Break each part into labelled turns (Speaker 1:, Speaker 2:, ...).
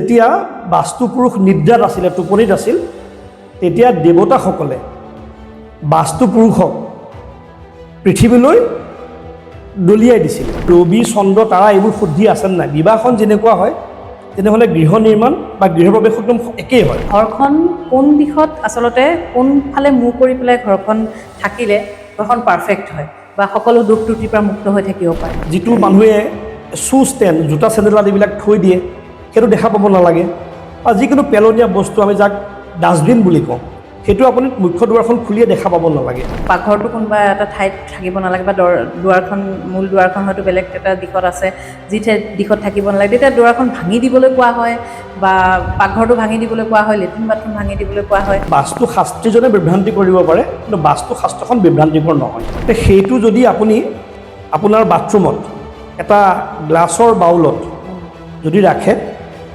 Speaker 1: যেতিয়া বাস্তুপুৰুষ নিদ্ৰাত আছিলে, টোপনিত আছিল, তেতিয়া দেৱতাসকলে বাস্তুপুৰুষক পৃথিৱীলৈ দলিয়াই দিছিল। ৰবি, চন্দ্ৰ, তাৰা এইবোৰ শুদ্ধি আছে নাই? বিবাহখন যেনেকুৱা হয়, তেনেহ'লে গৃহ নিৰ্মাণ বা গৃহ প্ৰৱেশ একদম একেই হয়।
Speaker 2: ঘৰখন কোন দিশত, আচলতে কোনফালে মূৰ কৰি পেলাই ঘৰখন থাকিলে ঘৰখন পাৰফেক্ট হয় বা সকলো দোষ ত্ৰুটিৰ পৰা মুক্ত হৈ থাকিব পাৰে?
Speaker 1: যিটো মানুহে শ্বু ষ্টেণ্ড, জোতা, চেণ্ডেল আদিবিলাক থৈ দিয়ে, সেইটো দেখা পাব নালাগে। বা যিকোনো পেলনীয়া বস্তু, আমি যাক ডাষ্টবিন বুলি কওঁ, সেইটো আপুনি মুখ্য দুৱাৰখন খুলিয়ে দেখা পাব নালাগে।
Speaker 2: পাকঘৰটো কোনোবা এটা ঠাইত থাকিব নালাগে বা দুৱাৰখন, মূল দুৱাৰখন হয়তো বেলেগ এটা দিশত আছে, যি ঠাইত দিশত থাকিব নালাগে, তেতিয়া দুৱাৰখন ভাঙি দিবলৈ কোৱা হয় বা পাকঘৰটো ভাঙি দিবলৈ কোৱা হয়, লেট্ৰিন বাথৰুম ভাঙি দিবলৈ কোৱা হয়।
Speaker 1: বাস্তু শাস্ত্ৰীজনে বিভ্ৰান্তি কৰিব পাৰে, কিন্তু বাস্তু শাস্ত্ৰখন বিভ্ৰান্তিকৰ নহয়। তে সেইটো যদি আপুনি আপোনাৰ বাথৰুমত এটা গ্লাছৰ বাউলত যদি ৰাখে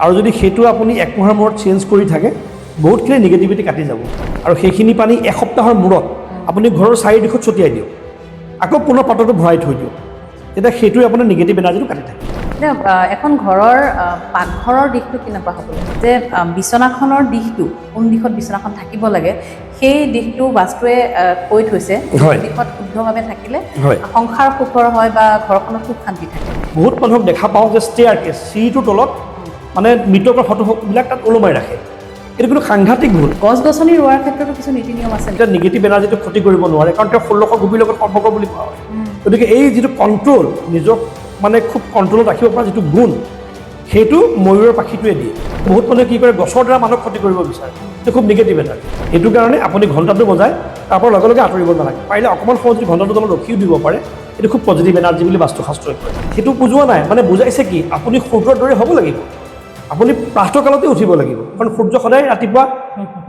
Speaker 1: আৰু যদি সেইটো আপুনি এক মাহৰ মূৰত চেঞ্জ কৰি থাকে, বহুতখিনি নিগেটিভিটি কাটি যাব। আৰু সেইখিনি পানী এসপ্তাহৰ মূৰত আপুনি ঘৰৰ চাৰিদিশত ছটিয়াই দিয়ক, আকৌ পুনৰ পাত্ৰটো ভৰাই থৈ দিয়ক, তেতিয়া সেইটোৱে আপোনাৰ নিগেটিভ এনাৰ্জিটো কাটি থাকে।
Speaker 2: এতিয়া এখন ঘৰৰ পাকঘৰৰ দিশটো কেনেকুৱা হ'ব লাগে, যে বিচনাখনৰ দিশটো কোন দিশত বিচনাখন থাকিব লাগে, সেই দিশটো বাস্তুৱে কৈ থৈছে। দিশত শুদ্ধভাৱে থাকিলে সংসাৰ সুখৰ হয় বা ঘৰখনত সুখ শান্তি থাকে।
Speaker 1: বহুত মানুহক দেখা পাওঁ যে ষ্টেয়াৰ কেছ, চিৰিটোৰ তলত মানে মৃতকৰ ফটোবিলাক তাত ওলোমাই ৰাখে। এইটো কিন্তু সাংঘাতিক ভুল।
Speaker 2: গছ গছনি ৰোৱাৰ ক্ষেত্ৰতো কিছু নীতি নিয়ম আছে নেকি?
Speaker 1: এতিয়া নিগেটিভ এনাৰ্জিটো ক্ষতি কৰিব নোৱাৰে, কাৰণ তেওঁ 16শ গোপীৰ লগত সম্পৰ্ক বুলি কোৱা হয়। গতিকে এই যিটো কণ্ট্ৰল, নিজক মানে খুব কণ্ট্ৰলত ৰাখিব পৰা যিটো গুণ, সেইটো ময়ূৰৰ পাখিটোৱে দিয়ে। বহুত মানুহে কি কৰে, গছৰ দ্বাৰা মানুহক ক্ষতি কৰিব বিচাৰে। সেইটো খুব নিগেটিভ এনাৰ্জি। সেইটো কাৰণে আপুনি ঘণ্টাটো বজাই তাৰ পৰা লগে লগে আঁতৰিব নালাগে। পাৰিলে অকণমান সময় যদি ঘণ্টাটো তলত ৰখিও দিব পাৰে, এইটো খুব পজিটিভ এনাৰ্জি বুলি বাস্তুশাস্ত্ৰই কয়। সেইটো বুজোৱা নাই, মানে বুজাইছে কি, আপুনি সূৰ্যৰ দৰে হ'ব লাগিব, আপুনি প্ৰাতঃকালতে উঠিব লাগিব, কাৰণ সূৰ্য সদায় ৰাতিপুৱা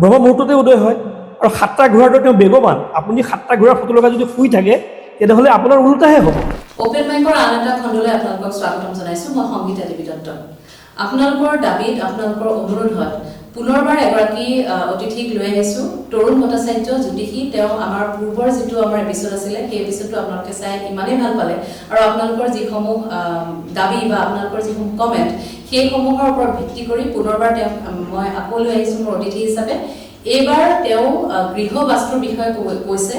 Speaker 1: ব্ৰহ্ম মুহূৰ্ততে উদয় হয় আৰু সাতটা ঘোঁৰাৰ দৰে তেওঁ বেগৱান। আপুনি সাতটা ঘোঁৰাৰ ফটো লগাই যদি শুই থাকে, তেনেহ'লে আপোনাৰ ওলোটাহে হ'ব।
Speaker 3: অ'পেন মাইকৰ আন এটা খণ্ডলৈ আপোনালোকক স্বাগতম জনাইছোঁ। মই সংগীতা দেৱী দত্ত। আপোনালোকৰ দাবীত, আপোনালোকৰ অনুৰোধত পুনৰবাৰ এগৰাকী অতিথিক লৈ আহিছোঁ, তৰুণ ভট্টাচাৰ্য জ্যোতিষী। তেওঁ আমাৰ পূৰ্বৰ যিটো আমাৰ এপিছ'ড আছিলে, সেই এপিছ'ডটো আপোনালোকে চাই ইমানেই ভাল পালে আৰু আপোনালোকৰ যিসমূহ দাবী বা আপোনালোকৰ যিসমূহ কমেণ্ট, সেইসমূহৰ ওপৰত ভিত্তি কৰি পুনৰবাৰ তেওঁক মই আকৌ লৈ আহিছোঁ মোৰ অতিথি হিচাপে। এইবাৰ তেওঁ গৃহ বাস্তুৰ বিষয়ে কৈছে।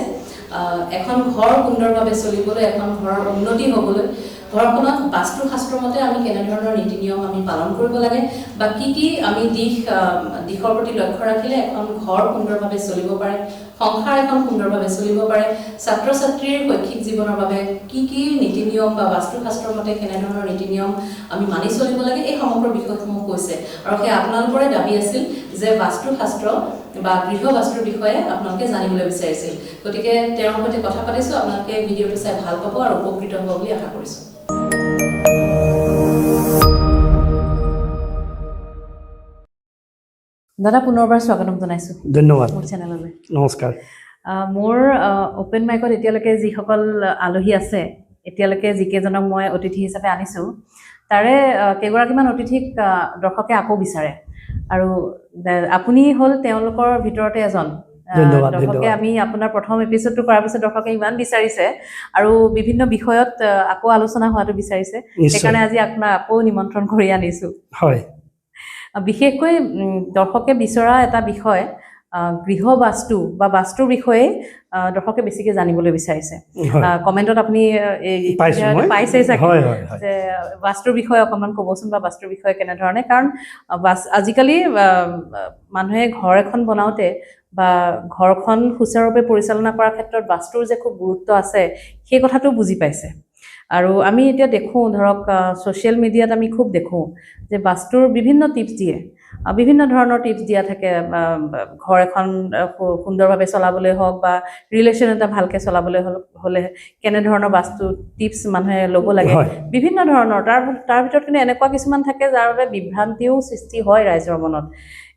Speaker 3: এখন ঘৰ সুন্দৰভাৱে চলিবলৈ, এখন ঘৰৰ উন্নতি হ'বলৈ ঘৰখনত বাস্তুশাস্ত্ৰ মতে আমি কেনেধৰণৰ নীতি নিয়ম আমি পালন কৰিব লাগে বা কি কি আমি দিশৰ প্ৰতি লক্ষ্য ৰাখিলে এখন ঘৰ সুন্দৰভাৱে চলিব পাৰে, সংসাৰ এখন সুন্দৰভাৱে চলিব পাৰে, ছাত্ৰ ছাত্ৰীৰ শৈক্ষিক জীৱনৰ বাবে কি কি নীতি নিয়ম বা বাস্তুশাস্ত্ৰৰ মতে কেনেধৰণৰ নীতি নিয়ম আমি মানি চলিব লাগে, এই সমগ্ৰ বিষয়সমূহ কৈছে। আৰু সেই আপোনালোকৰে দাবী আছিল যে বাস্তুশাস্ত্ৰ বা গৃহ বাস্তুৰ বিষয়ে আপোনালোকে জানিবলৈ বিচাৰিছিল। গতিকে তেওঁৰ সৈতে কথা পাতিছোঁ। আপোনালোকে ভিডিঅ'টো চাই ভাল পাব আৰু উপকৃত হ'ব বুলি আশা কৰিছোঁ।
Speaker 2: দাদা, পুনৰবাৰ স্বাগতম জনাইছোঁ
Speaker 1: ধন্যবাদ।
Speaker 2: মোৰ চেনেললৈ।
Speaker 1: নমস্কাৰ।
Speaker 2: মোৰ অ'পেন মাইকত এতিয়ালৈকে যিসকল আলহী আছে, এতিয়ালৈকে যিকেইজনক মই অতিথি হিচাপে আনিছোঁ, তাৰে কেইগৰাকীমান অতিথিক দৰ্শকে আকৌ বিচাৰে আৰু আপুনি হ'ল তেওঁলোকৰ ভিতৰতে এজন।
Speaker 1: ধন্যবাদ,
Speaker 2: দৰ্শকে
Speaker 1: ধন্যবাদ।
Speaker 2: আমি আপোনাৰ প্ৰথম এপিছ'ডটো কৰাৰ পিছত দৰ্শকে ইমান বিচাৰিছে আৰু বিভিন্ন বিষয়ত আকৌ আলোচনা হোৱাটো বিচাৰিছে। সেইকাৰণে আজি আপোনাক আকৌ নিমন্ত্ৰণ কৰি আনিছোঁ। বিশেষকৈ দৰ্শকে বিচৰা এটা বিষয়, গৃহ বাস্তু বা বাস্তুৰ বিষয়ে দৰ্শকে বেছিকে জানিবলৈ বিচাৰিছে। কমেণ্টত আপুনি
Speaker 1: পাইছোঁ মই।
Speaker 2: পাইছেই চাগে
Speaker 1: হয় হয় হয়
Speaker 2: যে বাস্তুৰ বিষয়ে অকণমান ক'বচোন বা বাস্তুৰ বিষয়ে কেনেধৰণে, কাৰণ আজিকালি মানুহে ঘৰ এখন বনাওঁতে বা ঘৰখন সুচাৰুৰূপে পৰিচালনা কৰাৰ ক্ষেত্ৰত বাস্তুৰ যে খুব গুৰুত্ব আছে, সেই কথাটো বুজি পাইছে। আৰু আমি এতিয়া দেখোঁ, ধৰক ছ'চিয়েল মিডিয়াত আমি খুব দেখোঁ যে বাস্তুৰ বিভিন্ন টিপছ দিয়ে, বিভিন্ন ধৰণৰ টিপছ দিয়া থাকে, বা ঘৰ এখন সুন্দৰভাৱে চলাবলৈ হওক বা ৰিলেশ্যন এটা ভালকৈ চলাবলৈ হ'লে কেনেধৰণৰ বাস্তু টিপছ মানুহে ল'ব লাগে, বিভিন্ন ধৰণৰ। তাৰ ভিতৰত কিন্তু এনেকুৱা কিছুমান থাকে যাৰ বাবে বিভ্ৰান্তিও সৃষ্টি হয় ৰাইজৰ মনত।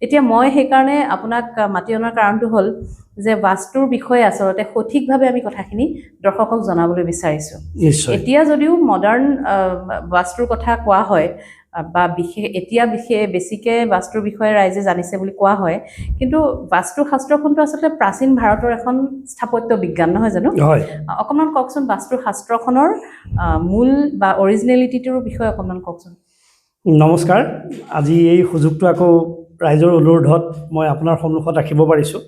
Speaker 2: এতিয়া মই সেইকাৰণে আপোনাক মাতি অনাৰ কাৰণটো হ'ল যে বাস্তুৰ বিষয়ে আচলতে সঠিকভাৱে আমি কথাখিনি দৰ্শকক জনাবলৈ বিচাৰিছোঁ। এতিয়া যদিও মডাৰ্ণ বাস্তুৰ কথা কোৱা হয় বা বিশেষ এতিয়া বিশেষ বেছিকে বাস্তুৰ বিষয়ে ৰাইজে জানিছে বুলি কোৱা হয়, কিন্তু বাস্তু শাস্ত্ৰখনটো আচলতে প্ৰাচীন ভাৰতৰ এখন স্থাপত্য বিজ্ঞান নহয় জানো?
Speaker 1: হয়।
Speaker 2: অকণমান কওকচোন, বাস্তু শাস্ত্ৰখনৰ মূল বা অৰিজিনেলিটিটোৰ বিষয়ে অকণমান কওকচোন।
Speaker 1: নমস্কাৰ। আজি এই সুযোগটো আকৌ ৰাইজৰ অনুৰোধত মই আপোনাৰ সন্মুখত ৰাখিব পাৰিছোঁ।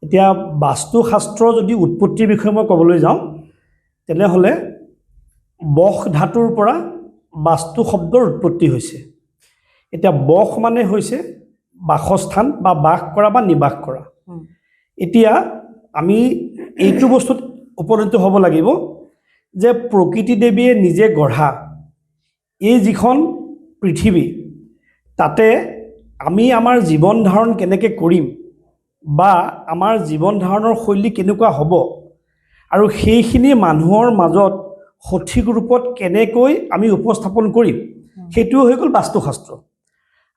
Speaker 1: এতিয়া বাস্তুশাস্ত্ৰৰ যদি উৎপত্তিৰ বিষয়ে মই ক'বলৈ যাওঁ, তেনেহ'লে বস ধাতুৰ পৰা বাস্তু শব্দৰ উৎপত্তি হৈছে। এতিয়া বস মানে হৈছে বাসস্থান বা বাস কৰা বা নিবাস কৰা। এতিয়া আমি এইটো বস্তুত উপনীত হ'ব লাগিব যে প্ৰকৃতি দেৱীয়ে নিজে গঢ়া এই যিখন পৃথিৱী, তাতে আমি আমাৰ জীৱন ধাৰণ কেনেকৈ কৰিম বা আমাৰ জীৱন ধাৰণৰ শৈলী কেনেকুৱা হ'ব আৰু সেইখিনি মানুহৰ মাজত সঠিক ৰূপত কেনেকৈ আমি উপস্থাপন কৰিম, সেইটোও হৈ গ'ল বাস্তুশাস্ত্ৰ।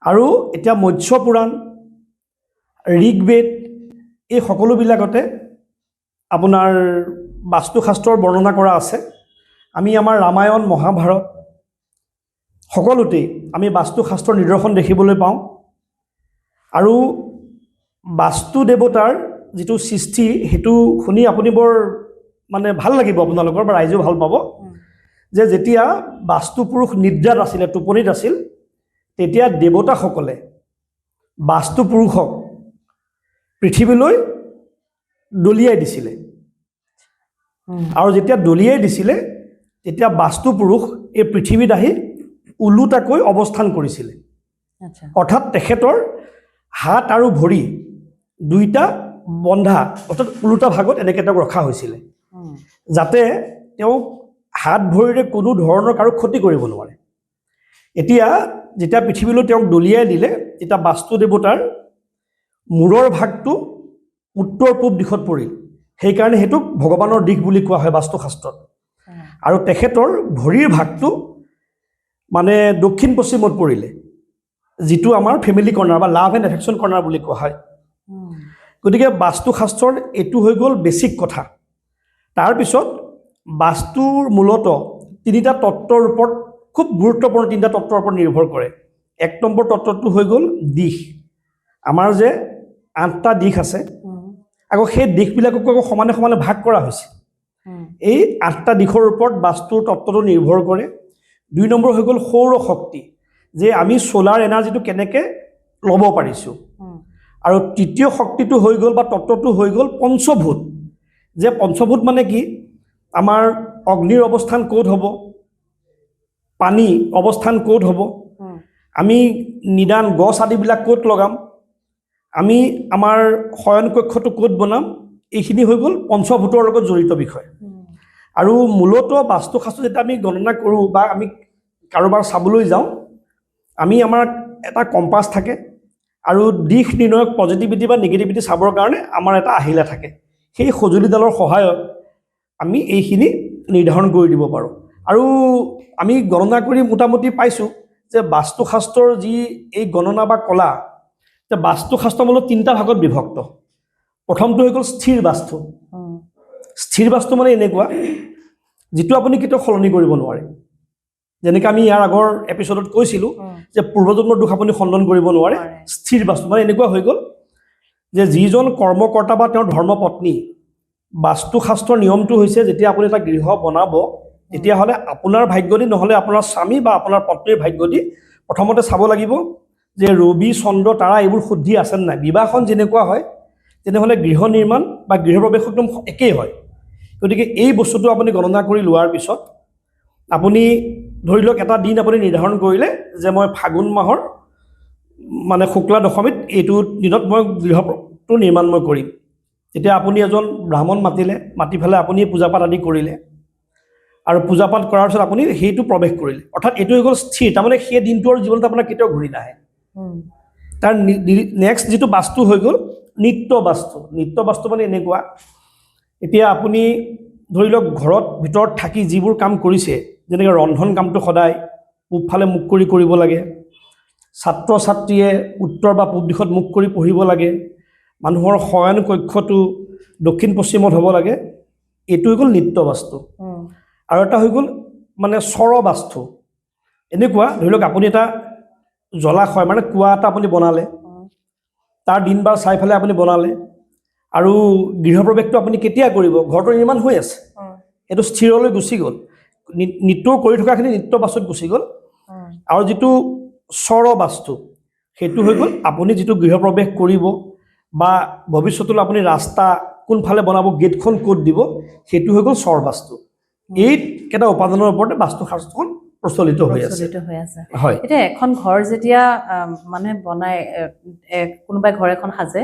Speaker 1: আৰু এতিয়া মৎস্য পুৰাণ, ঋগ্বেদ, এই সকলোবিলাকতে আপোনাৰ বাস্তুশাস্ত্ৰৰ বৰ্ণনা কৰা আছে। আমি আমাৰ ৰামায়ণ, মহাভাৰত সকলোতেই আমি বাস্তুশাস্ত্ৰৰ নিদৰ্শন দেখিবলৈ পাওঁ। আৰু বাস্তু দেৱতাৰ যিটো সৃষ্টি, সেইটো শুনি আপুনি বৰ মানে ভাল লাগিব আপোনালোকৰ বা ৰাইজেও ভাল পাব যে যেতিয়া বাস্তু পুৰুষ নিদ্ৰাত আছিলে, টোপনিত আছিল, তেতিয়া দেৱতাসকলে বাস্তু পুৰুষক পৃথিৱীলৈ দলিয়াই দিছিলে। আৰু যেতিয়া দলিয়াই দিছিলে, তেতিয়া বাস্তু পুৰুষ এই পৃথিৱীত আহি ওলোটাকৈ অৱস্থান কৰিছিলে। অৰ্থাৎ তেখেতৰ হাত আৰু ভৰি দুইটা বন্ধা, অৰ্থাৎ ওলোটা ভাগত এনেকৈ তেওঁক ৰখা হৈছিলে, যাতে তেওঁক হাত ভৰিৰে কোনো ধৰণৰ কাৰো ক্ষতি কৰিব নোৱাৰে। এতিয়া যেতিয়া পৃথিৱীলৈ তেওঁক দলিয়াই দিলে, তেতিয়া বাস্তু দেৱতাৰ মূৰৰ ভাগটো উত্তৰ পূব দিশত পৰিল। সেইকাৰণে সেইটোক ভগৱানৰ দিশ বুলি কোৱা হয় বাস্তুশাস্ত্ৰত। আৰু তেখেতৰ ভৰিৰ ভাগটো মানে দক্ষিণ পশ্চিমত পৰিলে, যিটো আমাৰ ফেমিলি কৰ্ণাৰ বা লাভ এণ্ড এফেকশ্যন কৰ্ণাৰ বুলি কোৱা হয়। গতিকে বাস্তুশাস্ত্ৰৰ এইটো হৈ গ'ল বেছিক কথা। তাৰপিছত বাস্তুৰ মূলতঃ তিনিটা তত্ত্বৰ ওপৰত, খুব গুৰুত্বপূৰ্ণ তিনিটা তত্ত্বৰ ওপৰত নিৰ্ভৰ কৰে। এক নম্বৰ তত্ত্বটো হৈ গ'ল দিশ। আমাৰ যে আঠটা দিশ আছে, আকৌ সেই দিশবিলাককো আকৌ সমানে সমানে ভাগ কৰা হৈছে। এই আঠটা দিশৰ ওপৰত বাস্তুৰ তত্ত্বটো নিৰ্ভৰ কৰে। দুই নম্বৰ হৈ গ'ল সৌৰ শক্তি, যে আমি ছ'লাৰ এনাৰ্জিটো কেনেকৈ ল'ব পাৰিছোঁ। আৰু তৃতীয় শক্তিটো হৈ গ'ল বা তত্ত্বটো হৈ গ'ল পঞ্চভূত, যে পঞ্চভূত মানে কি, আমাৰ অগ্নিৰ অৱস্থান ক'ত হ'ব, পানী অৱস্থান ক'ত হ'ব, আমি নিদান গছ আদিবিলাক ক'ত লগাম, আমি আমাৰ শয়ন কক্ষটো ক'ত বনাম, এইখিনি হৈ গ'ল পঞ্চভূতৰ লগত জড়িত বিষয়। আৰু মূলতঃ বাস্তুশাস্ত্ৰ যেতিয়া আমি গণনা কৰোঁ বা আমি কাৰোবাৰ চাবলৈ যাওঁ, আমি আমাৰ এটা কম্পাছ থাকে আৰু দিশ নিৰ্ণয়ক পজিটিভিটি বা নিগেটিভিটি চাবৰ কাৰণে আমাৰ এটা আহিলা থাকে। সেই সঁজুলিডালৰ সহায়ত আমি এইখিনি নিৰ্ধাৰণ কৰি দিব পাৰোঁ। আৰু আমি গণনা কৰি মোটামুটি পাইছোঁ যে বাস্তুশাস্ত্ৰৰ যি এই গণনা বা কলা, যে বাস্তুশাস্ত্ৰ মূলত তিনিটা ভাগত বিভক্ত। প্ৰথমটো হৈ গ'ল স্থিৰ বাস্তু। স্থিৰ বাস্তু মানে এনেকুৱা যিটো আপুনি কেতিয়াও সলনি কৰিব নোৱাৰে। যেনেকৈ আমি ইয়াৰ আগৰ এপিছডত কৈছিলোঁ যে পূৰ্বজন্মৰ দোষ আপুনি খণ্ডন কৰিব নোৱাৰে। স্থিৰ বাস্তু মানে এনেকুৱা হৈ গ'ল যে যিজন কৰ্মকৰ্তা বা তেওঁৰ ধৰ্মপত্নী, বাস্তুশাস্ত্ৰৰ নিয়মটো হৈছে যেতিয়া আপুনি এটা গৃহ বনাব, তেতিয়াহ'লে আপোনাৰ ভাগ্য দি, নহ'লে আপোনাৰ স্বামী বা আপোনাৰ পত্নীৰ ভাগ্য দি প্ৰথমতে চাব লাগিব যে ৰবি, চন্দ্ৰ, তাৰা এইবোৰ শুদ্ধি আছেনে নাই। বিবাহখন যেনেকুৱা হয়, তেনেহ'লে গৃহ নিৰ্মাণ বা গৃহ প্ৰৱেশ একদম একেই হয়। গতিকে এই বস্তুটো আপুনি গণনা কৰি লোৱাৰ পিছত আপুনি ধৰি লওক এটা দিন আপুনি নিৰ্ধাৰণ কৰিলে যে মই ফাগুন মাহৰ মানে শুক্লা দশমীত এইটো দিনত মই গৃহটো নিৰ্মাণ মই কৰিম। তেতিয়া আপুনি এজন ব্ৰাহ্মণ মাতিলে, মাতি পেলাই আপুনি পূজা পাত আদি কৰিলে আৰু পূজা পাত কৰাৰ পিছত আপুনি সেইটো প্ৰৱেশ কৰিলে। অৰ্থাৎ এইটো হৈ গ'ল স্থিৰ, তাৰমানে সেই দিনটো আৰু জীৱনত আপোনাৰ কেতিয়াও ঘূৰি নাহে। তাৰ নেক্সট যিটো বাস্তু হৈ গ'ল নিত্য বাস্তু। নিত্য বাস্তু মানে এনেকুৱা, এতিয়া আপুনি ধৰি লওক ঘৰত ভিতৰত থাকি যিবোৰ কাম কৰিছে, যেনেকৈ ৰন্ধন কামটো সদায় পূবফালে মুখ কৰি কৰিব লাগে, ছাত্ৰ ছাত্ৰীয়ে উত্তৰ বা পূব দিশত মুখ কৰি পঢ়িব লাগে, মানুহৰ শয়ন কক্ষটো দক্ষিণ পশ্চিমত হ'ব লাগে, এইটো হৈ গ'ল নিত্য বাস্তু। আৰু এটা হৈ গ'ল মানে চৰ বাস্তু। এনেকুৱা ধৰি লওক আপুনি এটা জলাশয় মানে কুঁৱা এটা আপুনি বনালে, তাৰ দিন বাৰ চাই পেলাই আপুনি বনালে আৰু গৃহ প্ৰৱেশটো আপুনি কেতিয়া কৰিব, ঘৰটো নিৰ্মাণ হৈ আছে, সেইটো স্থিৰলৈ গুচি গ'ল, নিত্যও কৰি থকাখিনি নিত্য বাস্তুত গুচি গ'ল। আৰু যিটো স্বৰ বাস্তু, সেইটো হৈ গ'ল আপুনি যিটো গৃহ প্ৰৱেশ কৰিব বা ভৱিষ্যতলৈ আপুনি ৰাস্তা কোনফালে বনাব, গেটখন ক'ত দিব, সেইটো হৈ গ'ল স্বৰ বাস্তু। এইকেইটা উপাদানৰ ওপৰতে বাস্তুশাস্ত্ৰখন প্ৰচলিত হৈ আছে।
Speaker 2: প্ৰচলিত হৈ আছে।
Speaker 1: হয়।
Speaker 2: এতিয়া এখন ঘৰ যেতিয়া মানুহে বনায়, কোনোবাই ঘৰ এখন সাজে,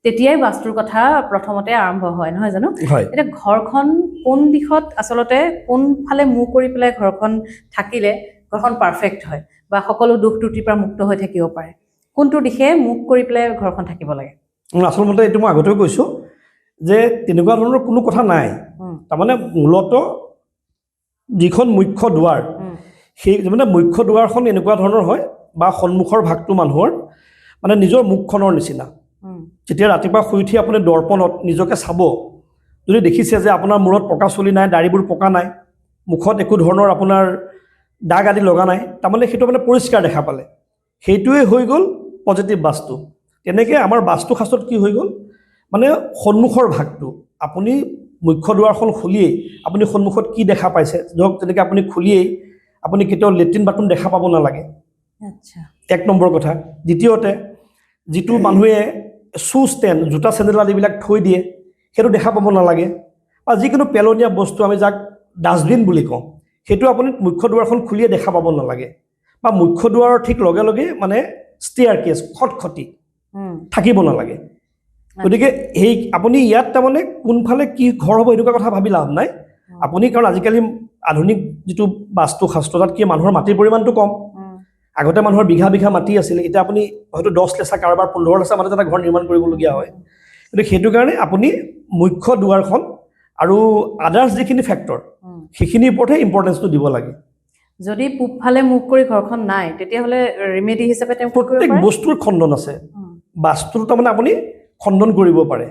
Speaker 2: তেতিয়াই বাস্তুৰ কথা প্ৰথমতে আৰম্ভ হয়, নহয় জানো?
Speaker 1: হয়।
Speaker 2: এতিয়া ঘৰখন কোন দিশত, আচলতে কোনফালে মুখ কৰি পেলাই ঘৰখন থাকিলে ঘৰখন পাৰফেক্ট হয় বা সকলো দোষ ত্ৰুটিৰ পৰা মুক্ত হৈ থাকিব পাৰে, কোনটো দিশে মুখ কৰি পেলাই ঘৰখন থাকিব লাগে?
Speaker 1: আচলমতে এইটো মই আগতেও কৈছোঁ যে তেনেকুৱা ধৰণৰ কোনো কথা নাই। তাৰমানে মূলতঃ যিখন মুখ্য দুৱাৰ, সেই মানে মুখ্য দুৱাৰখন এনেকুৱা ধৰণৰ হয় বা সন্মুখৰ ভাগটো মানুহৰ মানে নিজৰ মুখখনৰ নিচিনা। যেতিয়া ৰাতিপুৱা শুই উঠি আপুনি দৰ্পণত নিজকে চাব, যদি দেখিছে যে আপোনাৰ মূৰত পকা চুলি নাই, দাড়িবোৰ পকা নাই, মুখত একো ধৰণৰ আপোনাৰ দাগ আদি লগা নাই, তাৰমানে সেইটো মানে পৰিষ্কাৰ দেখা পালে, সেইটোৱে হৈ গ'ল পজিটিভ বাস্তু। তেনেকৈ আমাৰ বাস্তুশাস্ত্ৰত কি হৈ গ'ল, মানে সন্মুখৰ ভাগটো আপুনি মুখ্য দুৱাৰখন খুলিয়েই আপুনি সন্মুখত কি দেখা পাইছে, ধৰক তেনেকৈ আপুনি খুলিয়েই আপুনি কেতিয়াও লেট্ৰিন বাথৰুম দেখা পাব নালাগে। এক নম্বৰ কথা। দ্বিতীয়তে, যিটো মানুহে শ্বু ষ্টেণ্ড, জোতা চেণ্ডেল আদিবিলাক থৈ দিয়ে, সেইটো দেখা পাব নালাগে। বা যিকোনো পেলনীয়া বস্তু, আমি যাক ডাষ্টবিন বুলি কওঁ, সেইটো আপুনি মুখ্য দুৱাৰখন খুলিয়ে দেখা পাব নালাগে। বা মুখ্য দুৱাৰৰ ঠিক লগে লগে মানে ষ্টেয়াৰ কেছ, খটখটি থাকিব নালাগে। গতিকে সেই আপুনি ইয়াত তাৰমানে কোনফালে কি ঘৰ হ'ব এনেকুৱা কথা ভাবি লাভ নাই আপুনি, কাৰণ আজিকালি আধুনিক যিটো বাস্তুশাস্ত্ৰ, তাত কি মানুহৰ মাটিৰ পৰিমাণটো কম। আগতে মানুহৰ বিঘা বিঘা মাটি আছিলে, এতিয়া আপুনি হয়তো 10 লেচা, কাৰোবাৰ 15 লেচা মাটিত এটা ঘৰ নিৰ্মাণ কৰিবলগীয়া হয়। গতিকে সেইটো কাৰণে আপুনি মুখ্য দুৱাৰখন আৰু আদাৰ্ছ যিখিনি ফেক্টৰ, সেইখিনিৰ ওপৰতহে ইম্পৰ্টেঞ্চটো দিব লাগে।
Speaker 2: যদি পূবফালে মুখ কৰি ঘৰখন নাই, তেতিয়াহ'লে ৰেমেডি হিচাপে তেওঁ কি কৰিব
Speaker 1: প্ৰত্যেক
Speaker 2: পাৰে?
Speaker 1: বস্তুৰ খণ্ডন আছে। বাস্তুটো তাৰমানে আপুনি খণ্ডন কৰিব পাৰে,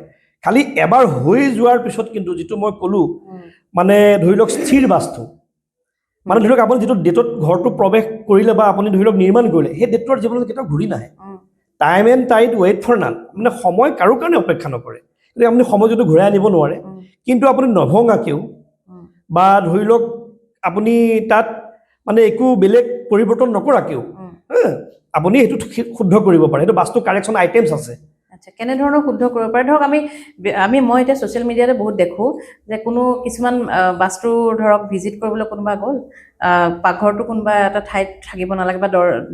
Speaker 1: খালি এবাৰ হৈ যোৱাৰ পিছত কিন্তু যিটো মই ক'লোঁ, মানে ধৰি লওক স্থিৰ বাস্তু, মানে ধৰি লওক আপুনি যিটো ডেটত ঘৰটো প্ৰৱেশ কৰিলে বা আপুনি ধৰি লওক নিৰ্মাণ কৰিলে, সেই ডেটটোৰ জীৱনত কেতিয়াও ঘূৰি নাহে। Time and tide wait for none, মানে সময় কাৰো কাৰণে অপেক্ষা নকৰে। গতিকে আপুনি সময় যিটো ঘূৰাই আনিব নোৱাৰে, কিন্তু আপুনি নভঙাকেও বা ধৰি লওক আপুনি তাত মানে একো বেলেগ পৰিৱৰ্তন নকৰাকেও আপুনি সেইটো শুদ্ধ কৰিব পাৰে। সেইটো বাস্তু কাৰেকশ্যন আইটেমছ আছে।
Speaker 2: আচ্ছা, কেনেধৰণৰ শুদ্ধ কৰিব পাৰে? ধৰক আমি আমি মই এতিয়া ছ'চিয়েল মিডিয়াতে বহুত দেখোঁ যে কোনো কিছুমান বাস্তু ধৰক ভিজিট কৰিবলৈ কোনোবা গ'ল, পাকঘৰটো কোনোবা এটা ঠাইত থাকিব নালাগে বা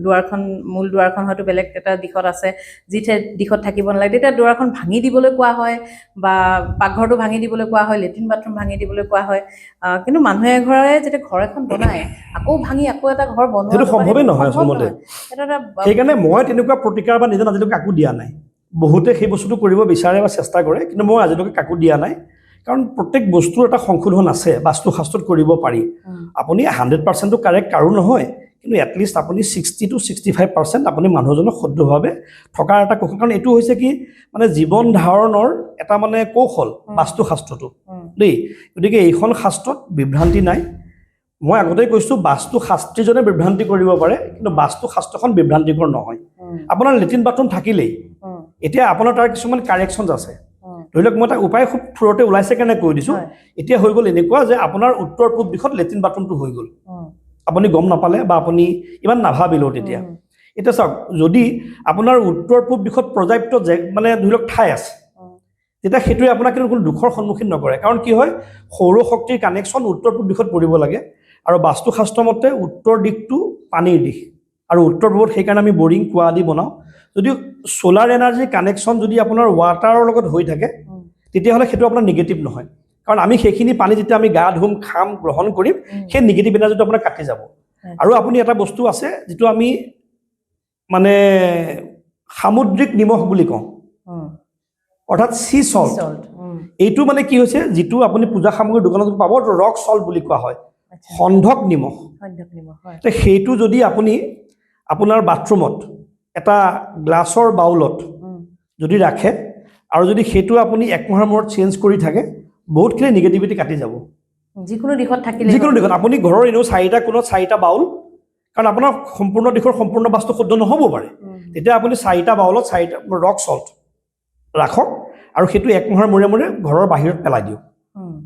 Speaker 2: দুৱাৰখন, মূল দুৱাৰখন হয়তো বেলেগ এটা দিশত আছে, যি ঠাইত দিশত থাকিব নালাগে, তেতিয়া দুৱাৰখন ভাঙি দিবলৈ কোৱা হয় বা পাকঘৰটো ভাঙি দিবলৈ কোৱা হয়, লেট্ৰিন বাথৰুম ভাঙি দিবলৈ কোৱা হয়। কিন্তু মানুহে এঘৰে যেতিয়া ঘৰ এখন বনায়, আকৌ ভাঙি আকৌ এটা ঘৰ বনোৱা
Speaker 1: সেইটো সম্ভৱেই নহয় আচলমতে।
Speaker 2: সেইটো এটা
Speaker 1: সেইকাৰণে মই তেনেকুৱা প্ৰতিকাৰ বা নিদান আজিলৈকে কাকো দিয়া নাই। বহুতে সেই বস্তুটো কৰিব বিচাৰে বা চেষ্টা কৰে, কিন্তু মই আজিলৈকে কাকো দিয়া নাই, কাৰণ প্ৰত্যেক বস্তুৰ এটা সংশোধন আছে, বাস্তুশাস্ত্ৰত কৰিব পাৰি। আপুনি 100%টো কাৰেক্ট কাৰো নহয়, কিন্তু এটলিষ্ট আপুনি 60 to 65% আপুনি মানুহজনক শুদ্ধভাৱে থকাৰ এটা কৌশল। কাৰণ এইটো হৈছে কি মানে জীৱন ধাৰণৰ এটা মানে কৌশল বাস্তুশাস্ত্ৰটো দেই। গতিকে এইখন শাস্ত্ৰত বিভ্ৰান্তি নাই। মই আগতেই কৈছোঁ, বাস্তুশাস্ত্ৰীজনে বিভ্ৰান্তি কৰিব পাৰে, কিন্তু বাস্তুশাস্ত্ৰখন বিভ্ৰান্তিকৰ নহয়। আপোনাৰ লেট্ৰিন বাথৰুম থাকিলেই এতিয়া আপোনাৰ তাৰ কিছুমান কাৰেকশ্যনছ আছে। ধৰি লওক মই এটা উপায় খুব থোৰতে ওলাইছে কাৰণে কৈ দিছোঁ। এতিয়া হৈ গ'ল এনেকুৱা যে আপোনাৰ উত্তৰ পূব দিশত লেট্ৰিন বাথৰুমটো হৈ গ'ল, আপুনি গম নাপালে বা আপুনি ইমান নাভাবিলেও তেতিয়া। এতিয়া চাওক, যদি আপোনাৰ উত্তৰ পূব দিশত পৰ্যাপ্ত মানে ধৰি লওক ঠাই আছে, তেতিয়া সেইটোৱে আপোনাক কিন্তু কোনো দুখৰ সন্মুখীন নকৰে। কাৰণ কি হয়, সৌৰশক্তিৰ কানেকশ্যন উত্তৰ পূব দিশত পৰিব লাগে আৰু বাস্তুশাস্ত্ৰ মতে উত্তৰ দিশটো পানীৰ দিশ আৰু উত্তৰ পূবত সেইকাৰণে আমি বৰিং, কুঁৱা আদি বনাওঁ। যদি চ'লাৰ এনাৰ্জিৰ কানেকশ্যন যদি আপোনাৰ ৱাটাৰৰ লগত হৈ থাকে, তেতিয়াহ'লে সেইটো আপোনাৰ নিগেটিভ নহয়, কাৰণ আমি সেইখিনি পানী যেতিয়া আমি গা ধুম, খাম, গ্ৰহণ কৰিম, সেই নিগেটিভ এনাৰ্জিটো আপোনাৰ কাটি যাব। আৰু আপুনি এটা বস্তু আছে যিটো আমি মানে সামুদ্ৰিক নিমখ বুলি কওঁ, অৰ্থাৎ চি চল্ট।
Speaker 2: Salt,
Speaker 1: এইটো মানে কি হৈছে, যিটো আপুনি পূজা সামগ্ৰীৰ দোকানত পাব, ৰক চল্ট বুলি কোৱা হয়, সন্ধক নিমখ।
Speaker 2: সন্ধক নিমখ, হয়।
Speaker 1: তে সেইটো যদি আপুনি আপোনাৰ বাথৰুমত এটা গ্লাছৰ বাউলত যদি ৰাখে আৰু যদি সেইটো আপুনি এক মাহৰ মূৰত চেঞ্জ কৰি থাকে, বহুতখিনি নিগেটিভিটি কাটি যাব।
Speaker 2: যিকোনো দিশত থাকিলে
Speaker 1: যিকোনো দিশত আপুনি ঘৰৰ এনেও চাৰিটা কোণত চাৰিটা বাউল, কাৰণ আপোনাৰ সম্পূৰ্ণ দিশৰ সম্পূৰ্ণ বাস্তু শুদ্ধ নহ'ব পাৰে, তেতিয়া আপুনি চাৰিটা বাউলত চাৰিটা ৰক চল্ট ৰাখক আৰু সেইটো এক মাহৰ মূৰে মূৰে ঘৰৰ বাহিৰত পেলাই দিয়ক।